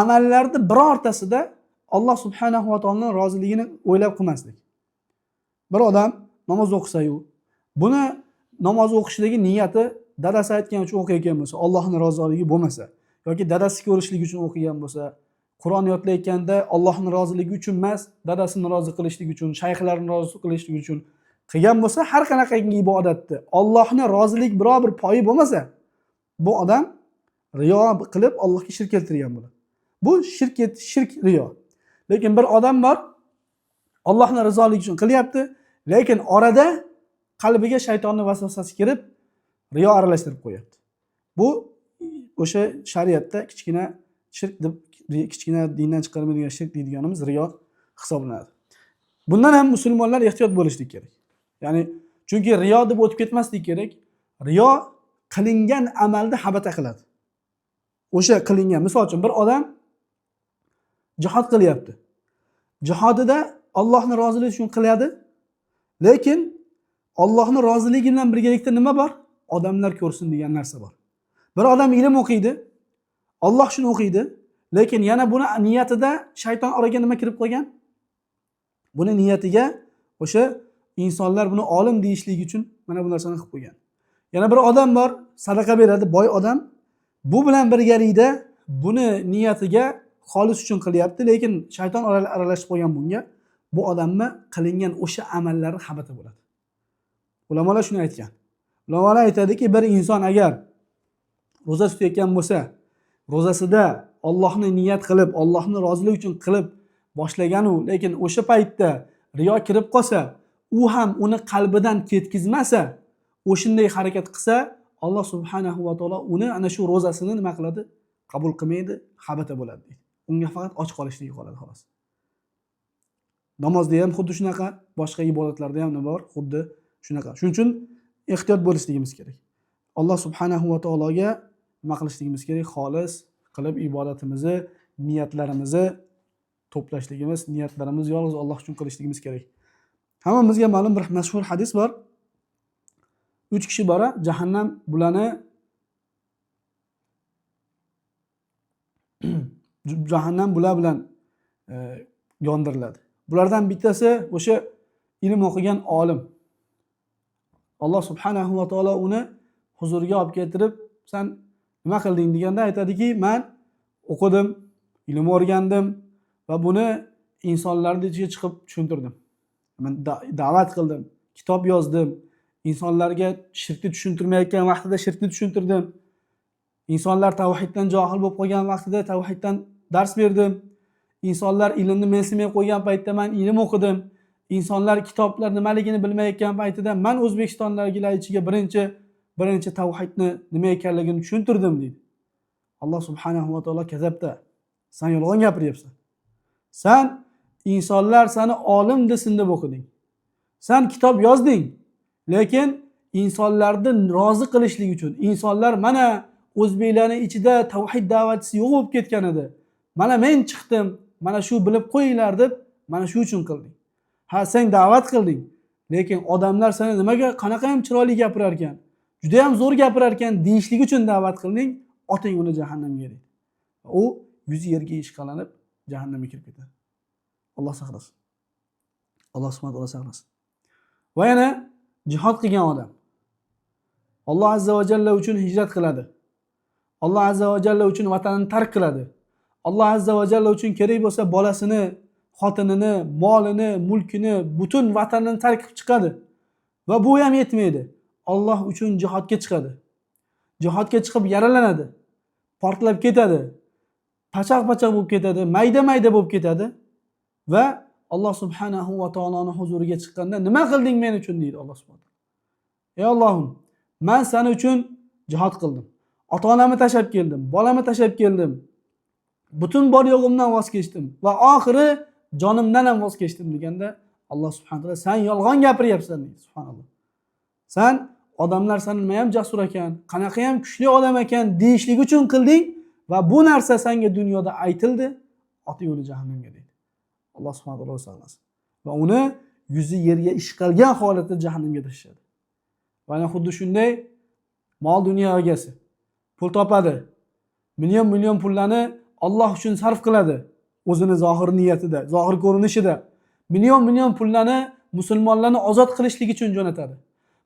amallarni birortasida Alloh subhanahu va taoloning roziligini o'ylab qilmaslik. Bir odam namoz o'qisa-yu, buni namoz o'qishdagi niyati dadasi aytgan uchun o'qiyotgan bo'lsa, Allohning roziligi bo'lmasa yoki dadasi ko'rishlik uchun o'qigan bo'lsa, Qur'on yodlayotganda Allohning roziligi uchun emas, dadasini rozi qilishlik uchun, shayxlarni rozi qilishlik uchun qilgan bo'lsa, har qanaqangi ibodatni Allohning rozilik biror bir poyi bo'lmasa, bu odam riyo qilib Allohga shirk keltirgan bo'ladi. Bu shirk riyo. Lekin bir odam bor, Allohning rizoligi uchun qilyapti, lekin orada qalbiga shaytonning vasvasasi kirib riyo aralashtirib qo'yapti. Bu o'sha shariatda kichkina shirk deb, kichkina dindan chiqarmaydigan shirk deydiganimiz riyo hisoblanadi. Bundan ham musulmonlar ehtiyot bo'lishlik kerak. Ya'ni chunki riyo deb o'tib ketmaslik kerak. Riyo qilingan amalni habata qiladi. O'sha qilingan, misol uchun bir odam jihod qilyapti. Jihodida Allohning roziligi uchun qiladi, lekin Allohning roziligi bilan birgalikda nima bor? Odamlar ko'rsin degan narsa bor. Bir odam ilm o'qiydi, Alloh shuni o'qiydi, lekin yana buni niyatida shayton oraga nima kirib qolgan? Buni niyatiga o'sha insonlar buni olim deyishligi uchun mana bu narsani qilib qo'ygan. Yana bir odam bor, sadaqa beradi, boy odam. Bu bilan birgalikda buni niyatiga xolis uchun qilyapti, lekin shayton aralashib qo'ygan bunga. Bu odamni qilingan o'sha amallari habata bo'ladi. Ulamolar shuni aytgan. Ulamolar aytadiki, bir inson agar ro'za tutayotgan bo'lsa, ro'zasida Allohni niyat qilib, Allohni roziligi uchun qilib boshlagan u, lekin o'sha paytda riyo kirib qolsa, u ham uni qalbidan ketkizmasa, o'shanday harakat qilsa, Alloh subhanahu va taolo uni ana shu ro'zasini nima qiladi? Qabul qilmaydi, habata bo'ladi deydi. Unga faqat och qolishligi qoladi xolos. Namozda ham xuddi shunaqa, boshqa ibodatlarda ham nima bor? Xuddi shunaqa. Shuning uchun ehtiyot bo'lishligimiz kerak. Alloh subhanahu va taologa nima qilishligimiz kerak? Xolis qilib ibodatimizni, niyatlarimizni to'plashligimiz, niyatlarimizni yolg'iz Alloh uchun qilishligimiz kerak. Hammamizga ma'lum bir mashhur hadis bor. 3 kishi bor, jahannam bularni jahannam bular bilan yondiriladi. Bulardan bittasi o'sha ilm o'qigan olim. Alloh subhanahu va taolo uni huzuriga olib keltirib, sen nima qilding deganda aytadiki, men o'qidim, ilm o'rgandim va buni insonlarning ichiga chiqib tushuntirdim. Men da'vat qildim, kitob yozdim, insonlarga shirkni tushuntirmayotgan vaqtida shirkni tushuntirdim. Insonlar tavhiddan johil bo'lib qolgan vaqtida tavhiddan dars berdim. Insonlar ilmni mensimay qo'ygan paytda men ilm o'qidim. Insonlar kitoblar nimaligini bilmayotgan paytida men O'zbekistondagilar ichiga birinchi tavhidni nima ekanligini tushuntirdim deydi. Alloh subhanahu va taolo kazabda, sen yolg'on gapiryapsan. Sen insonlar seni olim desin deb o'qiding. Sen kitob yozding, lekin insonlarni rozi qilishlik uchun, insonlar mana o'zbeklarning ichida tavhid da'vatchisi yo'q bo'lib ketgan edi. Mana men chiqdim, mana shu bilib qo'yinglar deb mana shu uchun qilding. Ha, sen da'vat qilding, lekin odamlar seni nimaga qanaqa ham chiroyli gapirar ekan, juda ham zo'r gapirar ekan deyishlik uchun da'vat qilding, oting uni jahannamga deydi. U yuzi yerga ishqalanib jahannamga kirib ketadi. Alloh saqlasin. Alloh subhanahu va taolo saqlasin. Va yana jihod qilgan odam Alloh azza va jalla uchun hijrat qiladi. Alloh azza va jalla uchun vatanini tark qiladi. Alloh azza va jalla uchun kerak bo'lsa bolasini, xotinini, molini, mulkini, butun vatanini tark qilib chiqadi. Va bu ham yetmaydi. Alloh uchun jihodga chiqadi. Jihodga chiqib yaralanadi. Portlab ketadi. Pachaq-pachaq bo'lib ketadi, mayda-mayda bo'lib ketadi va Alloh subhanahu va taoloning huzuriga chiqqanda nima qilding men uchun deydi Alloh subhanahu va taolo. Ey Allohim, men sen uchun jihod qildim. Ota-onamni tashlab keldim, bolamni tashlab keldim. Butun bor yo'g'imdan voz kechdim va oxiri jonimdan ham voz kechdim deganda Alloh subhanahu va taolo sen yolg'on gapiryapsan deydi. Subhanalloh. Sen odamlar seni nima ham jasur ekan, qanaqa ham kuchli odam ekan deyishlik uchun qilding va bu narsa senga dunyoda aytildi, ota yo'li jahannamga deydi. Alloh subhanahu va taolo saqlasin. Va uni yuzi yerga ishqalgan holatda jahannamga tashladi. Va ana xuddi shunday mol dunyo egasi pul topadi. Million million pullarni Alloh uchun sarf qiladi. O'zini zohir niyatida, zohir ko'rinishida million million pullarni musulmonlarni ozod qilishlik uchun jo'natadi.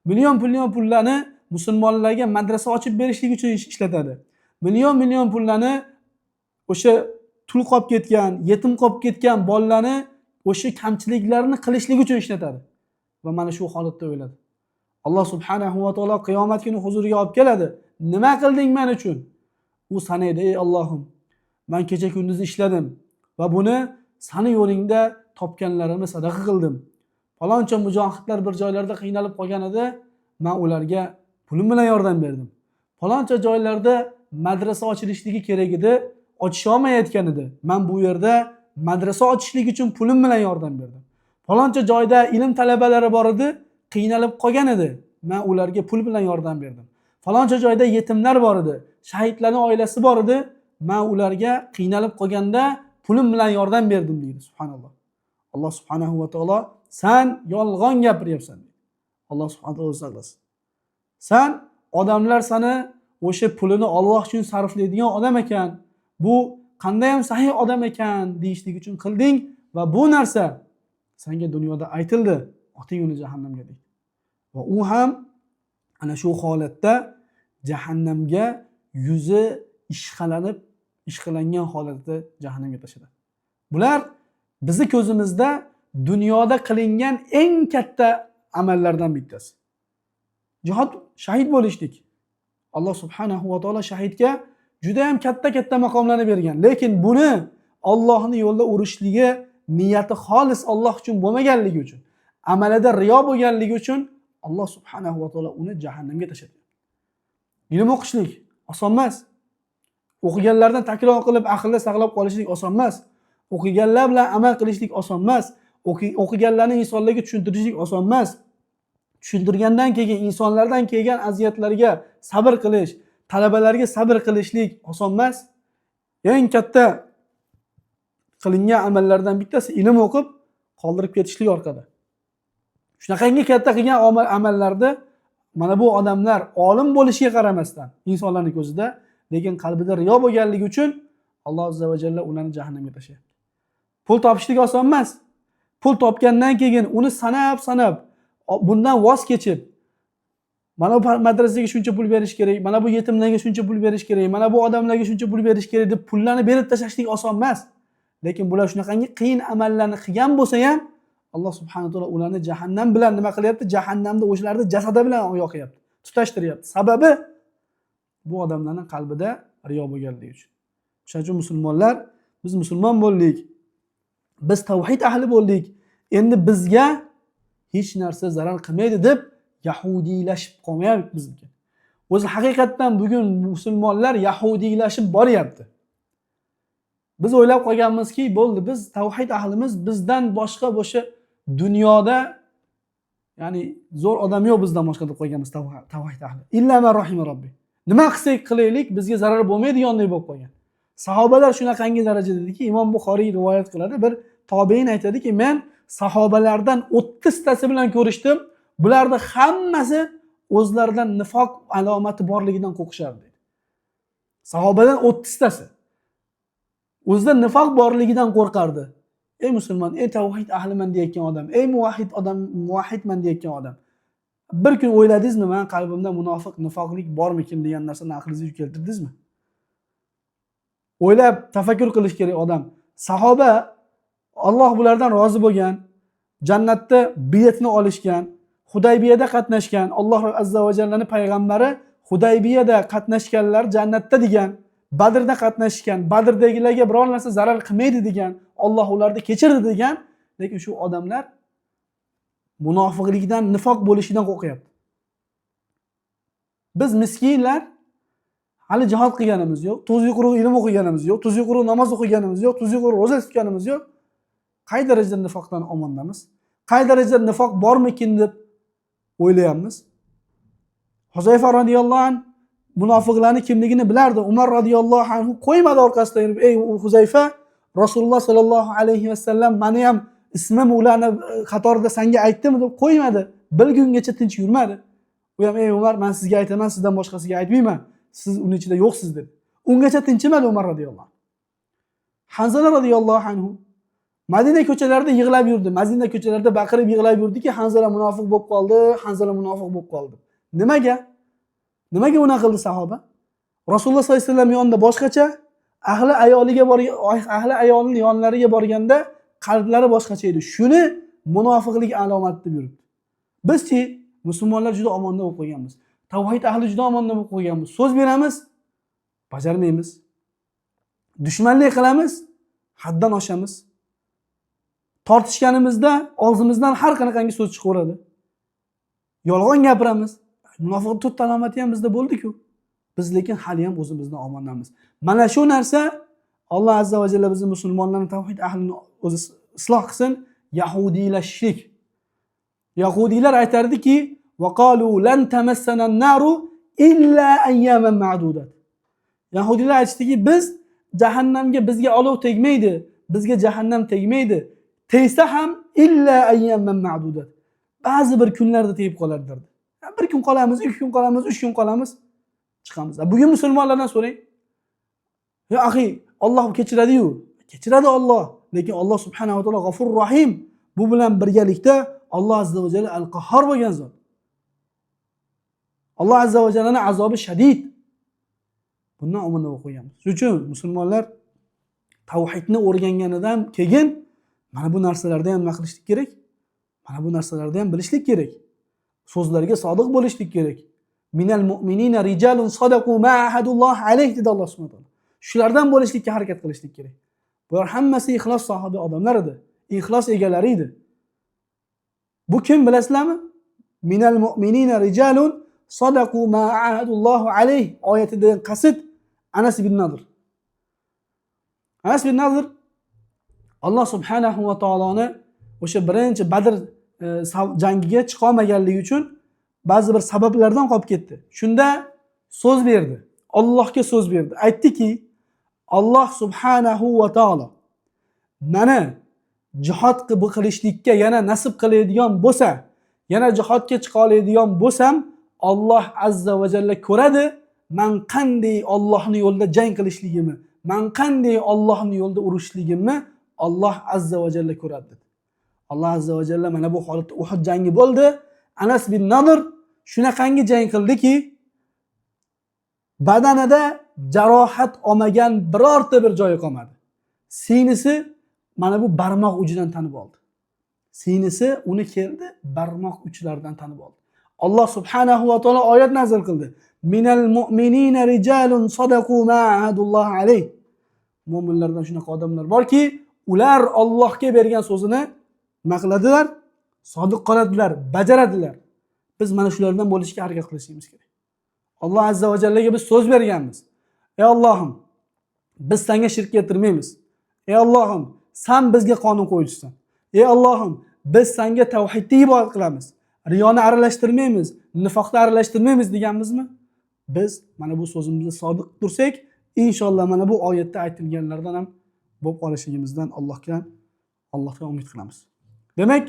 Million million pullarni musulmonlarga madrasa ochib berishlik uchun ishlatadi. Million million pullarni o'sha tul qolib ketgan, yetim qolib ketgan bolalarni o'sha kamchiliklarni qilishlik uchun ishlatadi. Va mana shu holatda o'ladi. Alloh subhanahu va taolo qiyomat kuni huzuriga olib keladi. Nima qilding men uchun? U sanaydi, ey Allohim, men kecha kunduz ishladim va buni sani yo'lingda topganlarimni sadaqa qildim. Faloncha mujohidlar bir joylarda qiynalib qolgan edi, men ularga pulim bilan yordam berdim. Faloncha joylarda madrasa ochilishligi kerak edi, ochisha olmayotgan edi. Men bu yerda madrasa ochishlik uchun pulim bilan yordam berdim. Faloncha joyda ilm talabalari bor edi, qiynalib qolgan edi. Men ularga pul bilan yordam berdim. Faloncha joyda yetimlar bor edi, shahidlarning oilasi bor edi. Men ularga qiynalib qolganda pulim bilan yordam berdim deydi. Subhanalloh. Alloh subhanahu va taolo sen yolg'on gapiryapsan deydi. Alloh subhanahu va taolo saqlasin. Sen odamlar seni o'sha pulini Alloh uchun sarflaydigan odam ekan, bu qanday ham sahih odam ekan deyishlik uchun qilding va bu narsa senga dunyoda aytildi, oting uni jahannamga deydi. Va u ham ana shu holatda jahannamga yuzi ishqalangan holatda jahannamga tashlanadi. Bular bizni ko'zimizda dunyoda qilingan eng katta amallardan bittasi. Jihod, shahid bo'lishlik. Alloh subhanahu va taolo shahidga Juda ham katta-katta maqomlarni bergan. Lekin buni Allohning yo'lida urushligi niyati xolis Alloh uchun bo'lmaganligi uchun, amalida riyo bo'lganligi uchun Alloh subhanahu va taolo uni jahannamga tashladi. Ilm o'qishlik oson emas. O'qiganlardan takror qilib aqlda saqlab qolishlik oson emas. O'qiganlar bilan amal qilishlik oson emas. O'qiganlarni insonlarga tushuntirishlik oson emas. Tushuntirgandan keyin insonlardan kelgan aziyatlarga sabr qilish, talabalarga sabr qilishlik oson emas. Eng katta qilingan amallardan bittasi ilm o'qib qoldirib ketishlik orqada. Shunaqangi katta qilgan amallarda mana bu odamlar olim bo'lishiga qaramasdan insonlarning ko'zida, lekin qalbida riyo bo'lganligi uchun Alloh azza va jalla ularni jahannamga tashlayapti. Pul topishlik oson emas. Pul topgandan keyin uni sanab-sanab bundan voz kechib, mana bu madrasaga shuncha pul berish kerak, mana bu yetimlarga shuncha pul berish kerak, mana bu odamlarga shuncha pul berish kerak deb pullarni berib tashlashlik oson emas. Lekin bular shunaqangi qiyin amallarni qilgan bo'lsa ham Alloh subhanahu va taolo ularni jahannam bilan nima qilyapti? Jahannamda o'shalarni jasadi bilan yoqyapti, tutashtiryapti. Sababi bu odamlarning qalbida riyo bo'lganligi uchun. O'shaning uchun musulmonlar, biz musulmon bo'ldik. Biz tavhid ahli bo'ldik. Endi bizga hech narsa zarar qilmaydi deb yahudiylashib qolmayapmiz. O'zi haqiqatdan bugun musulmonlar yahudiylashib boryapti. Biz o'ylab qolganmizki, bo'ldi, biz tavhid ahlimiz, bizdan boshqa o'sha dunyoda ya'ni zo'r odam yo'q bizdan boshqa deb qo'yganmiz tavhid ahli. Illa man rahima robbi. Nima qilsak qilaylik, bizga zarar bo'lmaydigandek bo'lib qolgan. Sahobalar shunaqangi darajada ediki, Imom Buxoriy rivoyat qiladi, bir tobein aytadiki, men sahobalardan 30 tasi bilan ko'rishdim, bularni hammasi o'zlaridan nifoq alomati borligidan qo'rqishardi dedi. Sahobadan 30 tasi o'zida nifoq borligidan qo'rqardi. Ey musulmon, ey tavhid ahliman deyotgan odam, ey muvahhid odam, muvahhidman deyotgan odam. Bir kun o'yladingizmi, men qalbimda munofiq, nifoqlik bormikin degan narsani aqlingizga keltirdingizmi? O'ylab tafakkur qilish kerak odam. Sahoba Alloh bulardan rozi bo'lgan, jannatda biyatni olishgan, Hudaybiyada qatnashgan, Alloh azza va jallaning payg'ambari Hudaybiyada qatnashganlar jannatda degan, Badrda qatnashgan, Badrdagilarga biror narsa zarar qilmaydi degan, Alloh ularni kechirdi degan, lekin shu odamlar munofiqlikdan, nifoq bo'lishidan qo'rqyapti. Biz miskinlar hali jihod qilganimiz yo'q, tuzli quruq ilm o'qiganimiz yo'q, tuzli quruq namoz o'qiganimiz yo'q, tuzli quruq ro'za tutganimiz yo'q. Qay darajada nifoqdan omondamiz? Qay darajada nifoq bormikin deb o'ylayapmiz? Huzayfa radhiyallohu anhu munofiqlarning kimligini bilardi. Umar radhiyallohu anhu qo'ymadi orqasidan yurib, ey Huzayfa, Rasululloh sallallohu alayhi vasallam meni ham ismim ularni qatorida senga aytdimi deb qo'ymadi. Bilgungacha tinch yurmadi. U ham, ey Umar, men sizga aytaman, sizdan boshqasiga aytmayman. Siz uning ichida yo'qsiz dedi. Ungacha tinchimadi Umar radhiyallohu anhu. Hanzala radhiyallohu anhu Madina ko'chalarida yig'lab yurdi. Madina ko'chalarida baqirib yig'lab yurdiki, Hanzala munofiq bo'lib qoldi, Hanzala munofiq bo'lib qoldi. Nimaga? Nimaga unaqa qildi sahoba? Rasululloh sollallohu alayhi vasallam yonida boshqacha, ahli ayoliga borgan, ahli ayolining yonlariga borganda qalblari boshqacha edi. Shuni munofiqlik alomati deb yuribdi. Bizchi musulmonlar juda omonda bo'lib qolganmiz. Tavhid ahli juda omonda bo'lib qolganmiz. So'z beramiz, bajarmaymiz. Dushmanlik qilamiz, haddan oshamiz. Tortishganimizda og'zimizdan har qanaqangi so'z chiqaveradi. Yolg'on gapiramiz. Munofiq to'rtta alomati ham bizda bo'ldi-ku. Biz lekin hali ham o'zimizdan omondamiz. Mana shu narsa Alloh azza va jalla bizni musulmonlarni tavhid ahlini o'zi isloh qilsin, yahudiylashishlik. Yahudiylar aytardiki, "Vaqalu lan tamassana an-naru illa ayyaman ma'dudat." Yahudiylar aytishdiki, biz jahannamga bizga olov tegmaydi, bizga jahannam tegmaydi. Tegsa ham illa ayyaman ma'dudat. Ba'zi bir kunlarda tegib qolar derdi. Bir kun qolamiz, 2 kun qolamiz, 3 kun qolamiz, chiqamiz. Bugun musulmonlardan so'rang. Ya axi, Alloh kechiradi-yu. Kechiradi Alloh, lekin Alloh subhanahu va taolo G'afur Rahim. Bu bilan birgalikda Alloh azza va jalla al-Qahhor bo'lgan zot. Alloh azza va jallaning azobi shadid. Bundan omonda bo'lib qo'yganmiz. Shuning uchun musulmonlar tavhidni o'rganganidan keyin mana bu narsalarda ham nima qilishlik kerak? Mana bu narsalarda ham bilishlik kerak. So'zlarga sodiq bo'lishlik kerak. Minal mu'minina rijalun sadaqu ma ahadulloh alayh dedi Alloh subhanahu va taolo. Shulardan bo'lishlikka harakat qilishlik kerak. Bular hammasi ixlos sohibi odamlar edi. Ixlos egalari edi. Bu kim bilasizlarmi? Minal mu'minina rijalun sadaqu ma ahadulloh alayh oyatidan qasd Anas ibn Nadr. Anas ibn Nadr Alloh subhanahu va taoloni o'sha birinchi Badr jangiga chiqa olmaganligi uchun ba'zi bir sabablardan qolib ketdi. Shunda so'z berdi. Allohga so'z berdi. Aytdiki, Alloh subhanahu va taolo meni jihod qilishlikka yana nasib qiladigan bo'lsa, yana jihodga chiqa oladigan bo'lsam, Alloh azza va jalla ko'radi, men qanday Allohning yo'lida jang qilishligimni, men qanday Allohning yo'lida urushligimni Alloh azza va jalla ko'radi dedi. Alloh azza va jalla mana bu holatda Uhud jangi bo'ldi. Anas bin Nadr shunaqangi jang qildiki, badanida jarohat olmagan birorta bir joyi qolmadi. Sinisi mana bu barmoq uchidan tanib oldi. Sinisi uni keldi, barmoq uchlaridan tanib oldi. Alloh subhanahu va taolo oyat nazil qildi. Minal mu'minina rijalun sadaqu ma ahadulloh alayh. Mo'minlardan shunaqa odamlar borki, ular Allohga bergan so'zini nima qiladilar? Sodiq qoladilar, bajaradilar. Biz mana shulardan bo'lishga harakat qilishimiz kerak. Alloh azza va jallaga biz so'z berganmiz. Ey Allohim, biz senga shirk keltirmaymiz. Ey Allohim, sen bizga qonun qo'yuvchisan. Ey Allohim, biz senga tavhidda ibodat qilamiz. Riyoni aralashtirmaymiz, nifoqni aralashtirmaymiz deganmizmi? Biz mana bu so'zimizga sodiq tursak, inshaalloh mana bu oyatda aytilganlardan ham bo'lib qolishligimizdan Allohga umid qilamiz. Demak,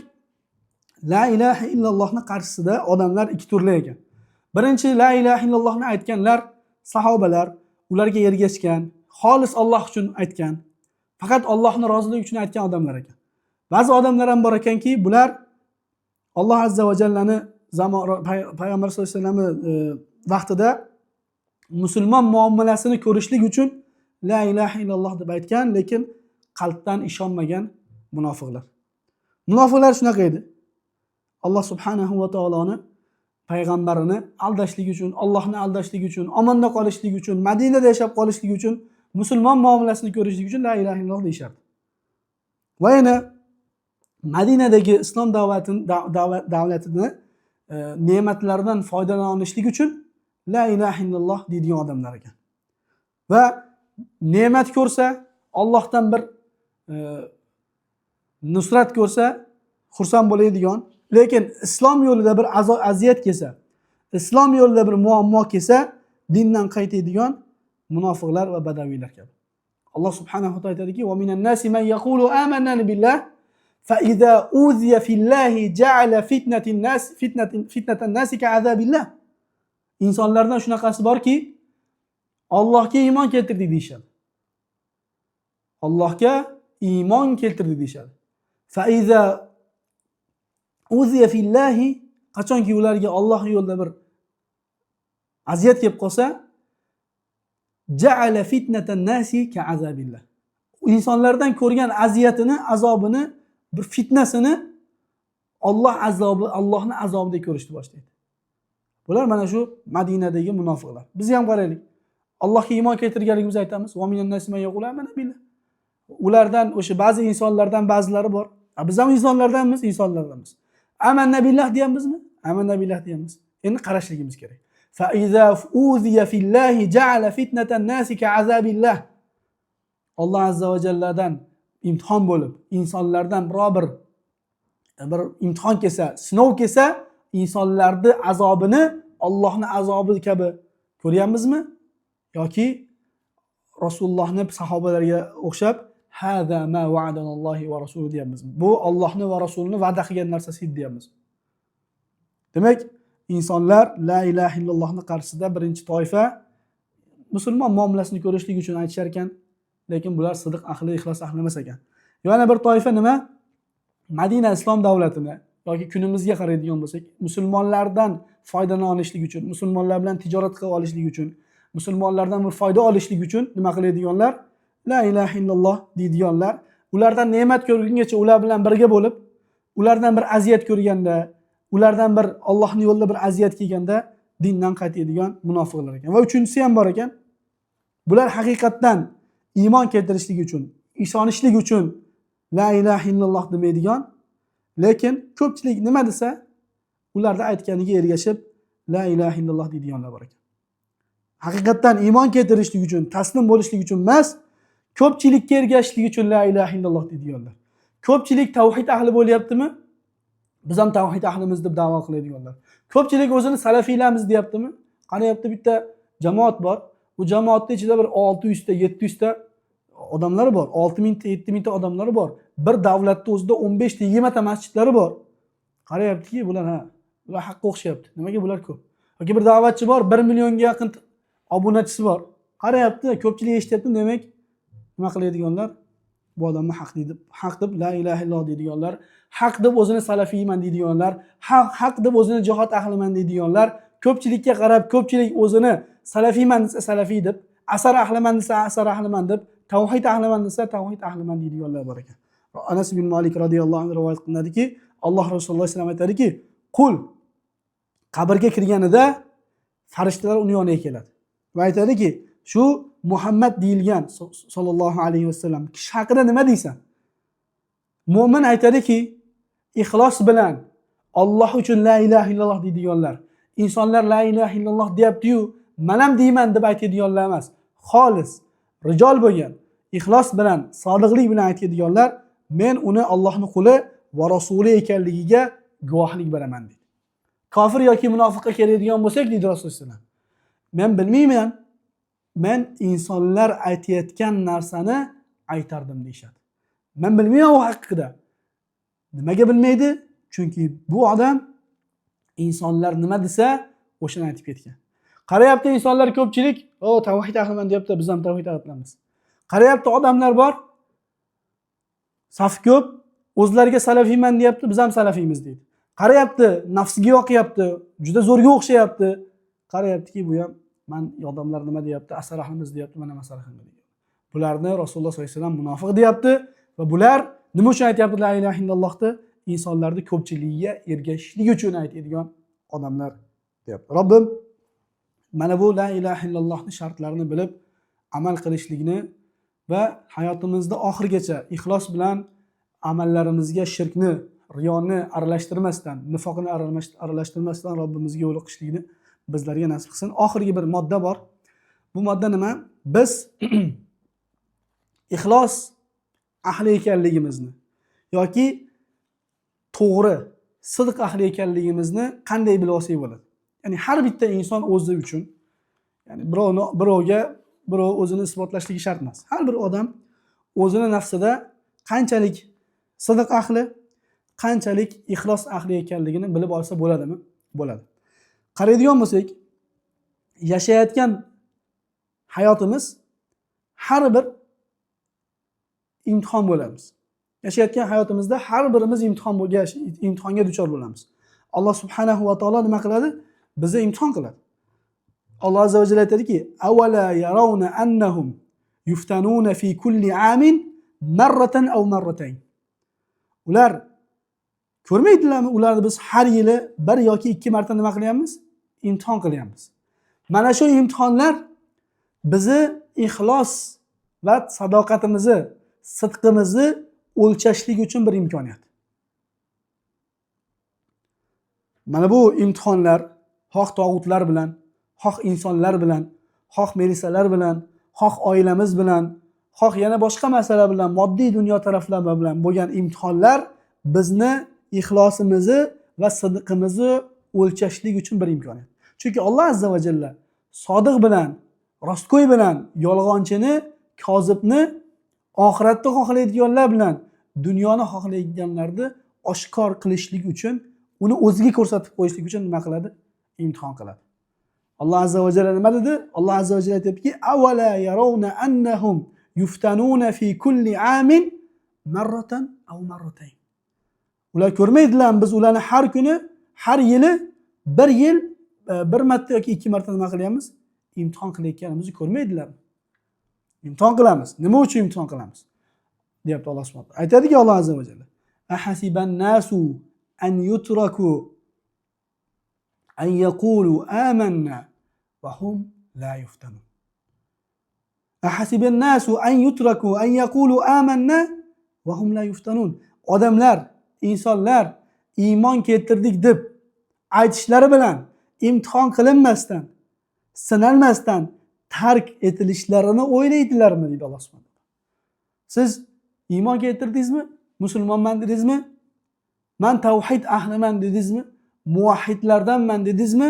la ilaha illallohni qarshisida odamlar ikki turli ekan. Birinchi, la ilaha illallohni aytganlar sahobalar, ularga ergashgan, xolis Alloh uchun aytgan, faqat Allohning roziligi uchun aytgan odamlar ekan. Ba'zi odamlar ham bor ekanki, bular Alloh azza va jallani zamon payg'ambar sollallohu alayhi vasallamni vaqtida musulmon muomalasini ko'rishlik uchun la ilaha illalloh deb aytgan, lekin qalbdan ishonmagan munofiqlar. Munofiqlar shunaqa edi. Alloh subhanahu va taoloni payg'ambarini aldashlik uchun, Allohni aldashlik uchun, omonda qolishlik uchun, Madinada yashab qolishlik uchun, musulmon muomalasini ko'rishlik uchun la ilaha illalloh deyishardi. Va yana Madinadagi islom davlatini ne'matlaridan foydalanishlik uchun la ilaha illalloh deydigan odamlar ekan. Va ne'mat ko'rsa, Allohdan bir nusrat ko'rsa xursand bo'ladigan, lekin islom yo'lida bir aziyat kelsa, islom yo'lida bir muammo kelsa, dindan qaytadigan munofiqlar va badaviylar kabi. Alloh subhanahu va taolo aytadiki: "Va minan nasi man yaqulu amanna billah fa iza uziya fillahi ja'ala fitnatin nas fitnatin fitnatan nasi ka'azabillah." Insonlardan shunaqasi borki, Allohga iymon keltirdik deyishadi. Allohga iymon keltirdik deyishadi. Fa iza uziya fillahi, qachonki ularga Alloh yo'lida bir aziyat kelib qolsa, ja'ala fitnatan nasi ka'azabillah. Insonlardan ko'rgan aziyatini, azobini, bir fitnasini Alloh azobi, Allohning azobidek ko'rishni boshlaydi. Bular mana shu Madinadagi munofiqlar. Biz ham qaraylik. Allohga iymon keltirganligimizni aytamiz. Va minan nasi man yaqulu amanna billah. Ulardan o'sha ba'zi insonlardan ba'zilari bor. Biz ham insonlardanmiz, insonlardanmiz. Amanna billah deyapmizmi? Amanna billah deyapmiz. Endi qarashligimiz kerak. Fa iza uziya fillahi ja'ala fitnatan nasi ka'azabillah. Alloh azza va jalladan imtihon bo'lib, insonlardan biror bir imtihon kelsa, sinov kelsa, insonlarni azobini Allohning azobi kabi ko'ryapmizmi? Yoki Rasulullohni sahobalarga o'xshab hada ma wa'adanallohu va rasuluhu deyapmizmi? Bu Allohni va Rasulini va'da qilgan narsasi edi deyapmiz. Demak, insonlar la ilaha illallohni qarshisida birinchi toifa musulmon muomalasini ko'rishlik uchun aytishar ekan, lekin bular sidiq ahli, ixlos ahli emas ekan. Yana bir toifa nima? Madina islom davlatini yoki kunimizga qaraydigan bo'lsak, musulmonlardan foydalana olishlik uchun, musulmonlar bilan tijorat qilib olishlik uchun, musulmonlardan bir foyda olishlik uchun nima qiladiganlar? La ilaha illalloh deydiganlar. Ulardan ne'mat ko'rgungacha ular bilan birga bo'lib, ulardan bir aziyat ko'rganda, ulardan bir Allohning yo'lida bir aziyat kelganda dindan qaytadigan munofiqlar ekan. Va uchinchisi ham bor ekan. Bular haqiqatdan iymon keltirishlik uchun, ishonishlik uchun la ilaha illalloh demaydigan, lekin ko'pchilik nima desa, ularda aytganiga ergashib la ilaha illalloh deydiganlar bor ekan. Haqiqatdan iymon keltirishlik uchun, taslim bo'lishlik uchun emas, ko'pchilikka ergashishlik uchun la ilaha illalloh deydiganlar. Ko'pchilik tavhid ahli bo'lyaptimi? Biz ham tavhid ahlimiz deb da'vo qiladiganlar. Ko'pchilik o'zini salafiylarmiz deyaptimi? Qarayapti, bitta jamoat bor. Bu jamoatning ichida bir 600 ta, 700 ta odamlar bor. 6000 ta, 7000 ta odamlari bor. Bir davlatda o'zida 15 ta, 20 ta masjidlari bor. Qarayaptiki, bular ha, bular haqqa o'xshayapti. Nimaga bular ko'p? Yoki bir da'vatchi bor, 1 millionga yaqin obunachisi bor. Qarayapti, ko'pchilik eshityapti, demak, nima qiladiganlar? Bu odamni haq deydi, haq deb la ilaha illalloh deydiganlar, haq deb o'zini salafiyman deydiganlar, haq deb o'zini jihod ahliman deydiganlar, ko'pchilikka qarab ko'pchilik o'zini salafiyman desa salafiy deb, asar ahliman desa asar ahliman deb, tavhid ahliman desa tavhid ahliman deydiganlar bor ekan. Anas ibn Malik radhiyallohu anhu rivoyat qilinadiki, Alloh Rasululloh sallallohu alayhi vasallam aytadiki, qul qabrga kirganida farishtalar uni yoniga keladi va aytadiki, shu Muhammad deyilgan sollallohu alayhi vasallam kishi haqida nima deysan? Mo'min aytadiki, ixlos bilan Alloh uchun la ilaha illalloh deydiganlar, insonlar la ilaha illalloh deyapti-yu, men ham deyman deb aytadiganlar emas, xolis rijol bo'lgan, ixlos bilan, sodiqlik bilan aytadiganlar, men uni Allohning quli va rasuli ekanligiga guvohlik beraman deydi. Kofir yoki munofiqqa keladigan bo'lsak, deydi Rasululloh, men bilmayman, men insonlar aytayotgan narsani aytardim deyishadi. Men bilmayman u haqida. Nimaga bilmaydi? Chunki bu odam insonlar nima desa o'shani aytib ketgan. Qarayapti insonlar ko'pchilik, o tavhid ahliman deyapti, biz ham tavhid ahlimiz. Qarayapti odamlar bor, saf ko'p, o'zlariga salafiyman deyapti, biz ham salafiymiz deydi. Qarayapti, nafsiga yoqyapti, juda zo'rga o'xshayapti. Qarayaptiki, bu ham man odamlar nima deyapti, asar ahlimiz deyapti, mana asar ahliman deyapti. Bularni Rasululloh sollallohu alayhi vasallam munofiq deyapti va bular nima uchun aytyapti la ilaha illallohni? Insonlarni ko'pchiligiga ergashishlik uchun aytadigan odamlar deyapti. Robbim mana bu la ilaha illallohni shartlarini bilib amal qilishlikni va hayotimizda oxirigacha ixlos bilan amallarimizga shirkni, riyoni aralashtirmasdan, nifoqni aralashtirmasdan Robbimizga yo'liqishlikni bizlarga nasib qilsin. Oxirgi bir modda bor. Bu modda nima? Biz ixlos ahli ekanligimizni yoki to'g'ri sidq ahli ekanligimizni qanday bilib olsak bo'ladi? Ya'ni har bitta inson o'zi uchun, ya'ni birovga birov o'zini isbotlashligi shart emas. Har bir odam o'zini nafsida qanchalik sidq ahli, qanchalik ixlos ahli ekanligini bilib olsa bo'ladimi? Bo'ladi. Qaraydigan bo'lsak, yashayotgan hayotimiz har bir imtihon bo'lamiz. Yashayotgan hayotimizda har birimiz imtihonga duchor bo'lamiz. Alloh subhanahu va taolo nima qiladi? Bizni imtihon qiladi. Alloh azza va jalla aytadiki, avala yarawna annahum yuftanuna fi kulli amin marratan aw marratayn. Ular ko'rmaydilarmi? Ularni biz har yili bir yoki ikki marta nima qilyapmiz? Imtihon qilyapmiz. Mana shu imtihonlar bizni ixlos va sadoqatimizni, sidqimizni o'lchashlik uchun bir imkoniyat. Mana bu imtihonlar xoh tog'utlar bilan, xoh insonlar bilan, xoh melisalar bilan, xoh oilamiz bilan, xoh yana boshqa masala bilan, moddiy dunyo taraflari bilan bo'lgan imtihonlar bizni ixlosimizni va sidqimizni o'lchashlik uchun bir imkoniyat. Chunki Alloh azza va jalla sodiq bilan, rostgo'y bilan yolg'onchini, kozibni, oxiratni xohlaydiganlar bilan dunyoni xohlaydiganlarni oshkor qilishlik uchun, uni o'ziga ko'rsatib qo'yishlik uchun nima qiladi? Imtihon qiladi. Alloh azza va jalla nima dedi? Alloh azza va jalla aytibki, avala yarawna annahum yuftanuna fi kulli amin marratan aw marratayn. Ular ko'rmaydilarmi, biz ularni har kuni, har yili bir yil bir marta yoki ikki marta nima qilyapmiz? Imtihon qilayotganimizni ko'rmaydilarmi? Imtihon qilamiz. Nima uchun imtihon qilamiz? Deyapti Alloh subhanahu va taolo. Aytadiki Alloh azza va jalla: ahasiban nasu an yutraku An yaqulu amanna va hum la yuftanun. Ahasiban nasu an yutraku an yaqulu amanna va hum la yuftanun. Odamlar, insonlar iymon keltirdik deb aytishlari bilan imtihon qilinmasdan, sinalmasdan tark etilishlarini o'ylaydilarmi, deydi Alloh subhanahu va taolo. Siz iymon keltirdingizmi? Musulmonman dedingizmi? Man tavhid ahliman dedingizmi? Muvahhidlardanman dedingizmi?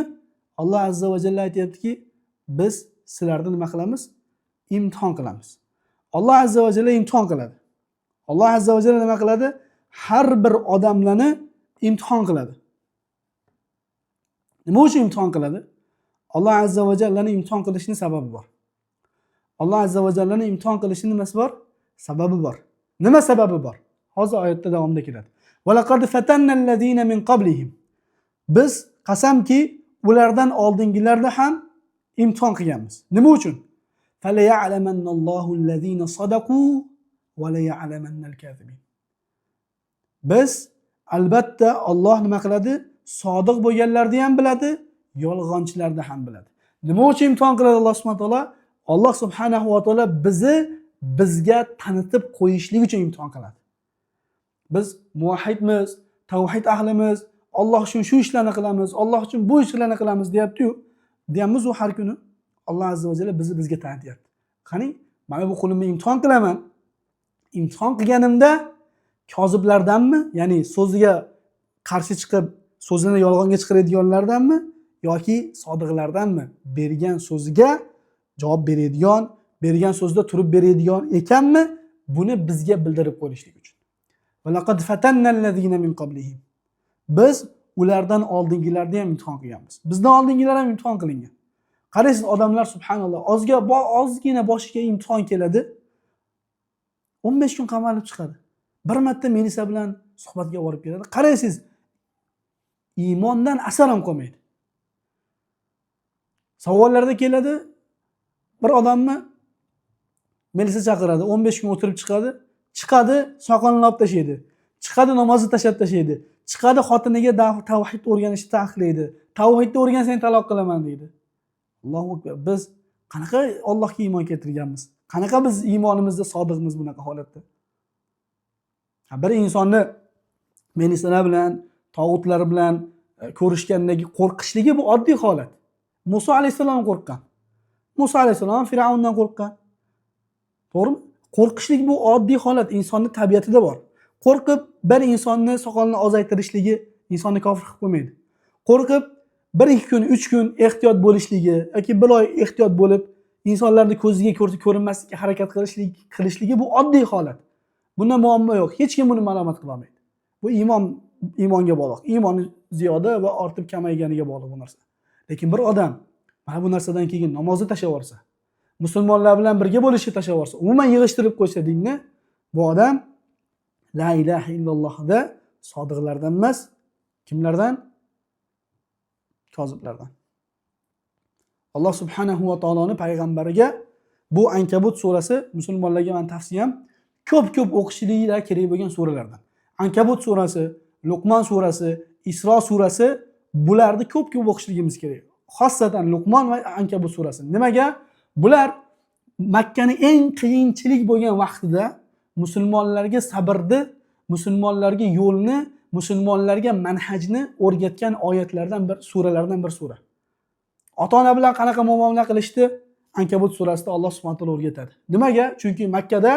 Alloh azza va jalla aytyaptiki, biz sizlarni nima qilamiz? Imtihon qilamiz. Alloh azza va jalla imtihon qiladi. Alloh azza va jalla nima qiladi? Har bir odamlarni imtihon qiladi. Nima uchun imtihon qiladi? Alloh azza va jallani imtihon qilishning sababi bor. Alloh azza va jallani imtihon qilishning nimasi bor? Sababi bor. Nima sababi bor? Hozir oyatda davomida keladi. Va laqad fatannallazina min qablihim. Biz qasamki ulardan oldingilarni ham imtihon qilganmiz. Nima uchun? Falaya'lamannallohu allazina sadaqu va laya'lamannal kazibin. Biz albatta Alloh nima qiladi? Sodiq bo'lganlarni ham biladi, yolg'onchilarni ham biladi. Nima uchun imtihon qiladi Alloh subhanahu va taolo? Alloh subhanahu va taolo bizni bizga tanitib qo'yishlik uchun imtihon qiladi. Biz muvahhidmiz, tavhid ahlimiz, Alloh uchun shu ishlarni qilamiz, Alloh uchun bu ishlarni qilamiz deyapti-yu. Deyapmiz u har kuni. Alloh azza va jalla bizni bizga tanityapti. Qani, mana bu qulimni imtihon qilaman. Imtihon qilganimda koziblardanmi, ya'ni so'ziga qarshi chiqib, so'zini yolg'onga chiqaradiganlardanmi yoki sodiqlardanmi? Bergan so'ziga javob beradigan, bergan so'zida turib beradigan ekanmi? Buni bizga bildirib qo'yishlik uchun. Va laqad fatannallazina min qablihim. Biz ulardan oldingilarni ham imtihon qilganmiz. Bizdan oldingilar ham imtihon qilingan. Qaraysiz, odamlar subhanalloh, ozga ozgina boshiga imtihon keladi. 15 kun qamalib chiqadi. Bir marta milisa bilan suhbatga borib keladi. Qaraysiz, iymondan asar ham qolmaydi. Savollarda keladi, bir odamni milisa chaqiradi, 15 kun o'tirib chiqadi, chiqadi, soqolini olib tashlaydi. Chiqadi, namozni tashlab tashlaydi. Chiqadi, xotiniga tavhid o'rganishni taqiqlaydi. Tavhidni o'rgansang taloq qilaman deydi. Allohu akbar. Biz qanaqa Allohga iymon keltirganmiz? Qanaqa biz iymonimizda sodiqmiz bunaqa holatda? Bir insonni milisalar bilan, tog'utlar bilan ko'rishgandagi qo'rqishligi bu oddiy holat. Muso alayhissalom qo'rqqan. Muso alayhissalom Fir'avndan qo'rqqan. To'g'rimi? Qo'rqishlik bu oddiy holat, insonning tabiatida bor. Qo'rqib bir insonni soqolini ozaytirishligi insonni kofir qilib qo'ymaydi. Qo'rqib 1-2 kun, 3 kun ehtiyot bo'lishligi yoki bir oy ehtiyot bo'lib insonlarni ko'ziga ko'rinmaslikka harakat qilishligi bu oddiy holat. Bunda muammo yo'q. Hech kim buni malomat qila olmaydi. Bu iymonga bog'liq. Iymoni ziyoda va ortib kamayganiga bog'liq bu narsa. Lekin bir odam mana bu narsadan keyin namozni tashlab yuborsa, musulmonlar bilan birga bo'lishni tashlab yuborsa, umuman yig'ishtirib qo'ysa dinni, bu odam la ilaha illallohda sodiqlardan emas, kimlardan? Koziblardan. Alloh subhanahu va taoloni payg'ambariga bu Ankabut surasi musulmonlarga men tavsiyam ko'p-ko'p o'qishliklar kerak bo'lgan suralardan. Ankabut surasi, Luqmon surasi, Isro surasi, bularni ko'p-ko'p o'qishligimiz kerak. Xossatan Luqmon va Ankabut surasi. Nimaga? Bular Makkani eng qiyinchilik bo'lgan vaqtida musulmonlarga sabrni, musulmonlarga yo'lni, musulmonlarga manhajni o'rgatgan oyatlardan bir, suralardan bir sura. Ota-ona bilan qanaqa muomala qilishni Ankabut surasida Alloh subhanahu va taolo o'rgatadi. Nimaga? Chunki Makkada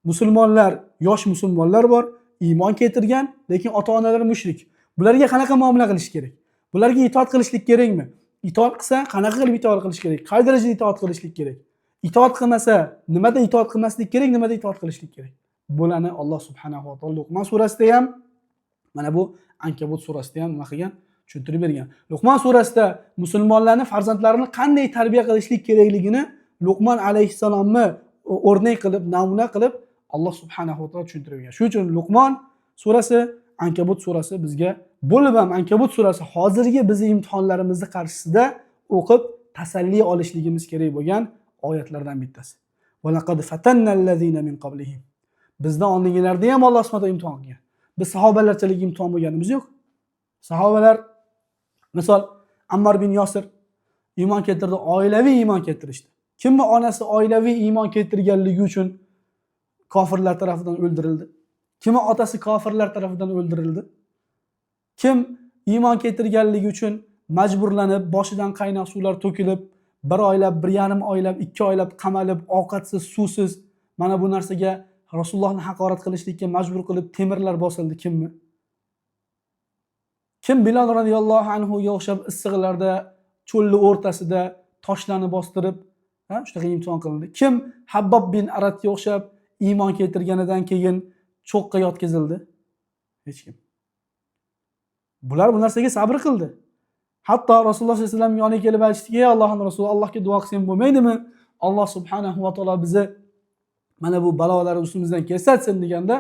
musulmonlar, yosh musulmonlar bor, iymon keltirgan, lekin ota-onalari mushrik. Bularga qanaqa muomala qilish kerak? Bularga itoat qilishlik kerakmi? Itoat qilsa, qanaqa qilib itoat qilish kerak? Qay darajada itoat qilishlik kerak? Itoat qilmasa, nimada itoat qilmaslik kerak, nimada itoat qilishlik kerak? Bularni Alloh subhanahu va taolo Luqmon surasida ham, mana bu Ankabut surasida ham nima qilgan? Tushuntirib bergan. Luqmon surasida musulmonlarning farzandlarini qanday tarbiya qilishlik kerakligini Luqmon alayhissalomni o'rnak qilib, namuna qilib Alloh subhanahu va taolo tushuntirib bergan. Shuning uchun Luqmon surasi, Ankabut surasi bizga bo'lib ham Ankabut surasi hozirgi bizning imtihonlarimizni qarshisida o'qib tasalli olishligimiz kerak bo'lgan oyatlardan bittasi. Va laqad fatannallazina min qablihim. Bizdan oldingilarda ham Alloh subhanahu va taolo imtihon qilgan. Biz sahobalarchalik imtihon bo'lganimiz yo'q. Sahobalar Misol, Ammar bin Yosir iymon keltirdi, oilaviy iymon keltirishdi. Kimni onasi oilaviy iymon keltirganligi uchun kofirlar tarafidan o'ldirildi? Kimni otasi kofirlar tarafidan o'ldirildi? Kim iymon keltirganligi uchun majburlanib, boshidan qaynoq suvlar to'kilib, 1 oylab, 1,5 oylab, 2 oylab qamalib, ovqatsiz, suvsiz, mana bu narsaga Rasulullohni haqorat qilishlikka majbur qilib temirlar bosildi kimni? Kim Bilal radhiyallohu anhu ga o'xshab issiqlarda, cho'lni o'rtasida toshlarni bostirib, shunaqa imtihon qilindi? Kim Habbob bin Aratga o'xshab iymon keltirganidan keyin cho'qqa yotqizildi? Hech kim. Bular bu narsaga sabr qildi. Hatto Rasululloh sollallohu alayhi vasallam yoniga kelib aytishdiki: "Ey Allohning rasuli, Allohga duo qilsang bo'lmaydimi? Alloh subhanahu va taolo bizni mana bu balolar ustimizdan kesatsin" deganda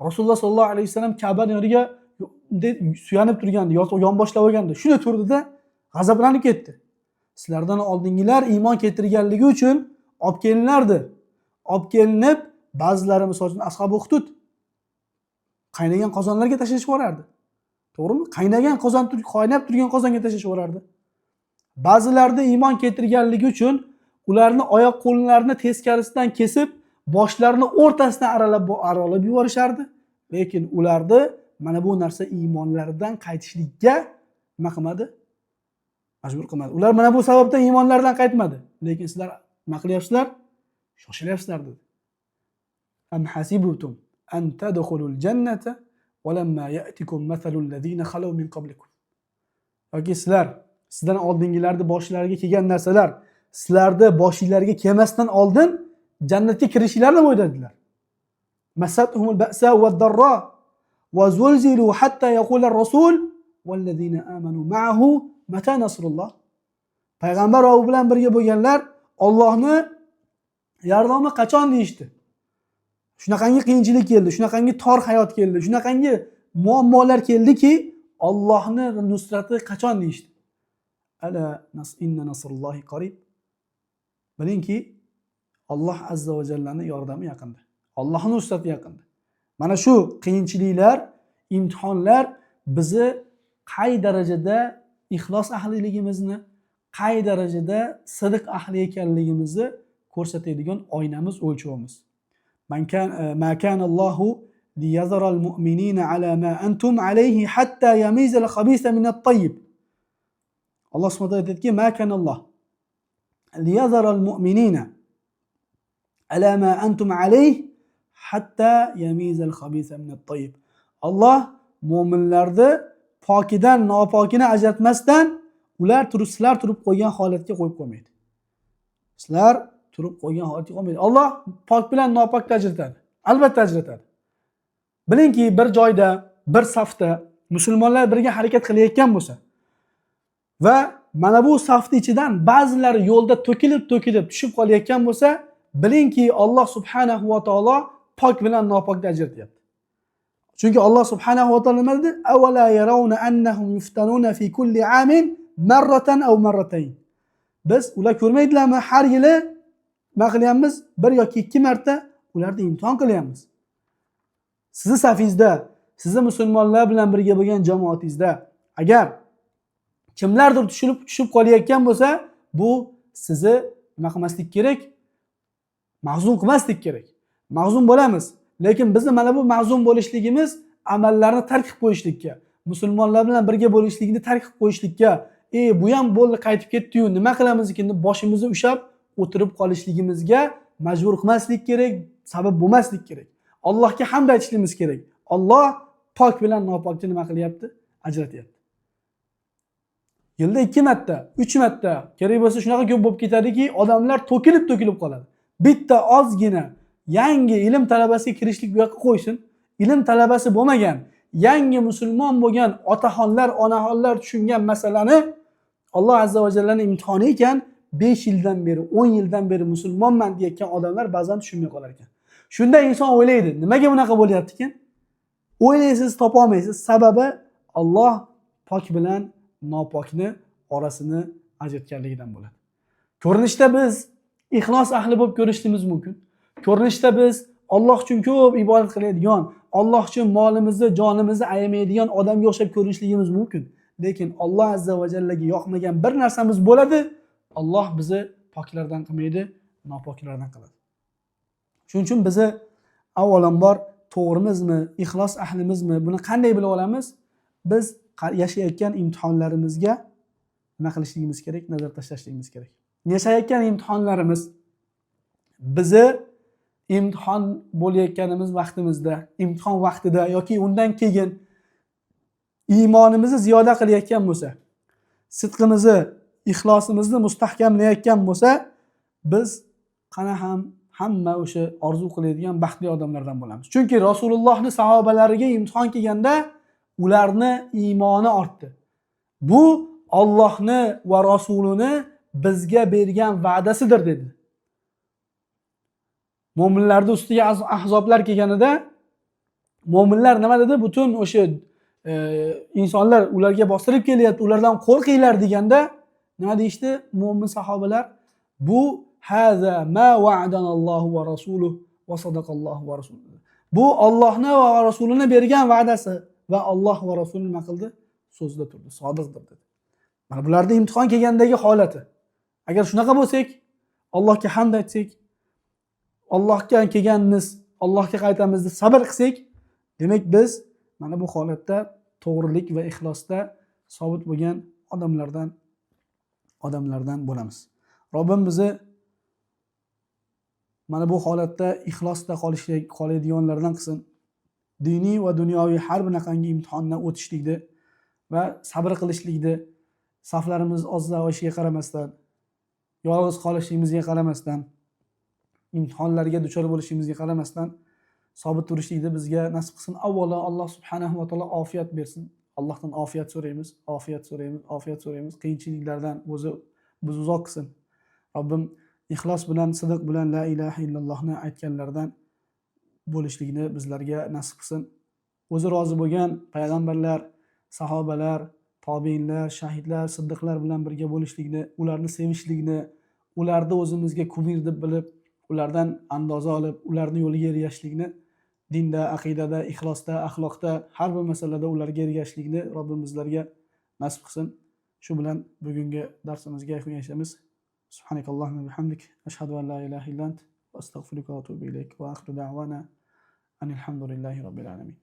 Rasululloh sollallohu alayhi vasallam Ka'bani yoniga suyanib turgandi, yonboshlab olgandi. Shunda turdida g'azablanib ketdi. Sizlardan oldingilar iymon keltirganligi uchun olib kelinardi. Olib kelinib, ba'zilari misol uchun ashabi uhdud qaynagan qozonlarga tashlashib yuborardi. To'g'rimi? Qaynagan qozon, qaynab turgan qozonga tashlashib yuborardi. Ba'zilarida iymon keltirganligi uchun ularni oyoq qo'llarini teskarisidan kesib, boshlarini o'rtasidan aralab yuborishardi. Lekin ularni mana bu narsa iymonlaridan qaytishlikka nima qilmadi? Majbur qilmadi. Ular mana bu sababdan iymonlaridan qaytmadi. Lekin sizlar nima qilyapsizlar? Shoshilyapsizlar dedi. Am hasibtum an tadkhulul jannata va lamma ya'tikum mathalul ladina khalaw min qablikum. Yoki sizlar, sizdan oldingilarni boshlariga kelgan narsalar sizlarni boshinglarga kelmasdan oldin jannatga kirishinglarni o'yladilar. Massatuhumul ba'sa wad-darra va zulzilu hatta yaqula ar-rasul wallazina amanu ma'ahu mata nasrulloh. Payg'ambar va u bilan birga bo'lganlar Allohni yordami qachon deyishdi. Shunaqangi qiyinchilik keldi, shunaqangi tor hayot keldi, shunaqangi muammolar keldiki, Allohni nusrati qachon deyishdi. Ala inna nasrullohi qarib. Bilingki, Alloh azza va jallaning yordami yaqinda. Allohning nusrati yaqinda. Mana shu qiyinchiliklar, imtihonlar bizni qay darajada ixlos ahliligimizni, qay darajada sidiq ahli ekanligimizni ko'rsatadigan oynamiz, o'lchovimiz. Man kana ma kana Allohu liyazara al-mu'minina ala ma antum alayhi hatta yamiza al-khabisa min at-tayyib. Alloh subhanahu va taolo aytadiki, ma kana Alloh liyazara al-mu'minina ala ma antum alayhi hatta yamiza al-khabisa min at-tayyib. Alloh mo'minlarni pokidan nopokini ajratmasdan ular turib, sizlar turib qo'ygan holatga qo'yib qo'ymaydi. Sizlar turib qo'ygan holatga qo'ymaydi. Alloh pok bilan nopokni ajratadi. Albatta ajratadi. Bilingki, bir joyda, bir safda musulmonlar birga harakat qilayotgan bo'lsa va mana bu safni ichidan ba'zilari yo'lda to'kilib-to'kilib tushib qolayotgan bo'lsa, bilingki, Alloh subhanahu va taolo pok bilan nopokni ajratyapti. Chunki Alloh subhanahu va taolo nima dedi? Awala yarawna annahum yuftanuna fi kulli amin marratan aw marratayn. Biz ular ko'rmaydilarmi, har yili nima qilyapmiz? 1 yoki 2 marta ularni imtihon qilyapmiz. Sizni safingizda, sizni musulmonlar bilan birga bo'lgan jamoatingizda agar kimlardir tushib qolayotgan bo'lsa, bu sizni nima qilmaslik kerak? Mahzun qilmaslik kerak. Mahzun bo'lamiz, lekin bizni mana bu mahzun bo'lishligimiz amallarni tark qilib qo'yishlikka, musulmonlar bilan birga bo'lishlikni tark qilib qo'yishlikka, bu ham bo'ldi, qaytib ketdi-yu, nima qilamiz ekan deb boshimizni ushlab o'tirib qolishligimizga majbur qilmaslik kerak, sabab bo'lmaslik kerak. Allohga hamd aytishligimiz kerak. Alloh pok bilan nopokni nima qilyapti? Ajratyapti. Yilda 2 marta, 3 marta, kerak bo'lsa shunaqa ko'p bo'lib ketadiki, odamlar to'kilib-to'kilib qoladi. Bitta ozgina yangi ilm talabasiga kirishlik bu yoqqa qo'ysin, ilm talabasi bo'lmagan, yangi musulmon bo'lgan otaxonlar, onaxonlar tushungan masalani Alloh azza va jallaning imtihoni ekan, 5 yildan beri, 10 yildan beri musulmonman deyotgan odamlar ba'zan tushunmay qolar ekan. Shunda inson o'ylaydi, nimaga bunaqa bo'lyapti ekan? O'ylaysiz, topa olmaysiz. Sababi Alloh pok bilan nopokni orasini ajratganligidan bo'ladi. Ko'rinishda biz ixlos ahli bo'lib ko'rishimiz mumkin. Ko'rinishda biz Alloh uchun ko'p ibodat qiladigan, Alloh uchun molimizni, jonimizni ayamaydigan odamga o'xshab ko'rinishligimiz mumkin. Lekin Alloh azza va jallaga yoqmagan bir narsamiz bo'ladi, Alloh bizni poklardan qilmaydi, nopoklardan qiladi. Shuning uchun bizni avvalambor to'g'rimizmi, ixlos ahlimizmi, buni qanday bilib olamiz? Biz yashayotgan imtihonlarimizga nima qilishligimiz kerak? Nazar tashlashligimiz kerak. Yashayotgan imtihonlarimiz bizni imtihon bo'layotganimiz vaqtimizda, imtihon vaqtida yoki undan keyin iymonimizni ziyoda qilayotgan bo'lsa, sidqimizni, ixlosimizni mustahkamlayotgan bo'lsa, biz qana ham hamma o'sha orzu qiladigan baxtli odamlardan bo'lamiz. Chunki Rasulullohni sahobalariga imtihon kelganda ularni iymoni ortdi. Bu Allohni va Rasulini bizga bergan va'dasidir dedi. Mo'minlarning ustiga ahzoblar kelganida mo'minlar nima dedi? Butun o'sha insonlar ularga bostirib kelyapti, ulardan qo'rqinglar deganda nima deyishdi mo'min sahobalar? Bu haza ma va'adanallohu va rasuluhu va sadaqallohu va rasuluhu. Bu Allohni va Rasulini bergan va'dasi va Alloh va Rasuli nima qildi? So'zida turdi, sodiqdir dedi. Mana bularda imtihon kelgandagi holati. Agar shunaqa bo'lsak, Allohga hamd aytsak, Allohga kelganmiz, Allohga qaytamiz deb sabr qilsak, demak biz mana bu holatda to'g'rilik va ixlosda sobit bo'lgan odamlardan bo'lamiz. Robbim bizni mana bu holatda ixlosda qoladiganlardan qilsin. Diniy va dunyoviy har bunaqangi imtihondan o'tishlikni va sabr qilishlikni, saflarimiz ozlashishiga qaramasdan, yolg'iz qolishligimizga qaramasdan, imtihonlarga duchor bo'lishimizga qaramasdan sobit turishlikni bizga nasib qilsin. Avvalo Alloh subhanahu va taolo ofiyat bersin. Allohdan ofiyat so'raymiz, ofiyat so'raymiz, ofiyat so'raymiz. Qiyinchiliklardan o'zi bizni uzoq qilsin. Robbim ixlos bilan, sidiq bilan la ilaha illallohni aytganlardan bo'lishlikni bizlarga nasib qilsin. O'zi rozi bo'lgan payg'ambarlar, sahobalar, tobiinlar, shahidlar, siddiqlar bilan birga bo'lishlikni, ularni sevishlikni, ularni o'zimizga kumir deb bilib, ulardan andoza olib, ularni yo'liga ergashishlikni, dinda, aqidada, ixlosda, axloqda, har bir masalada ularga ergashishlikni Robbim bizlarga nasib qilsin. Shu bilan bugungi darsimizga yakun yasaymiz. Subhanakallohumma bihamdik, ashhadu an la ilaha illa ant, va astag'firuka va atubu ilayk. Va axiru da'wana anil hamdulillahi robbil alamin.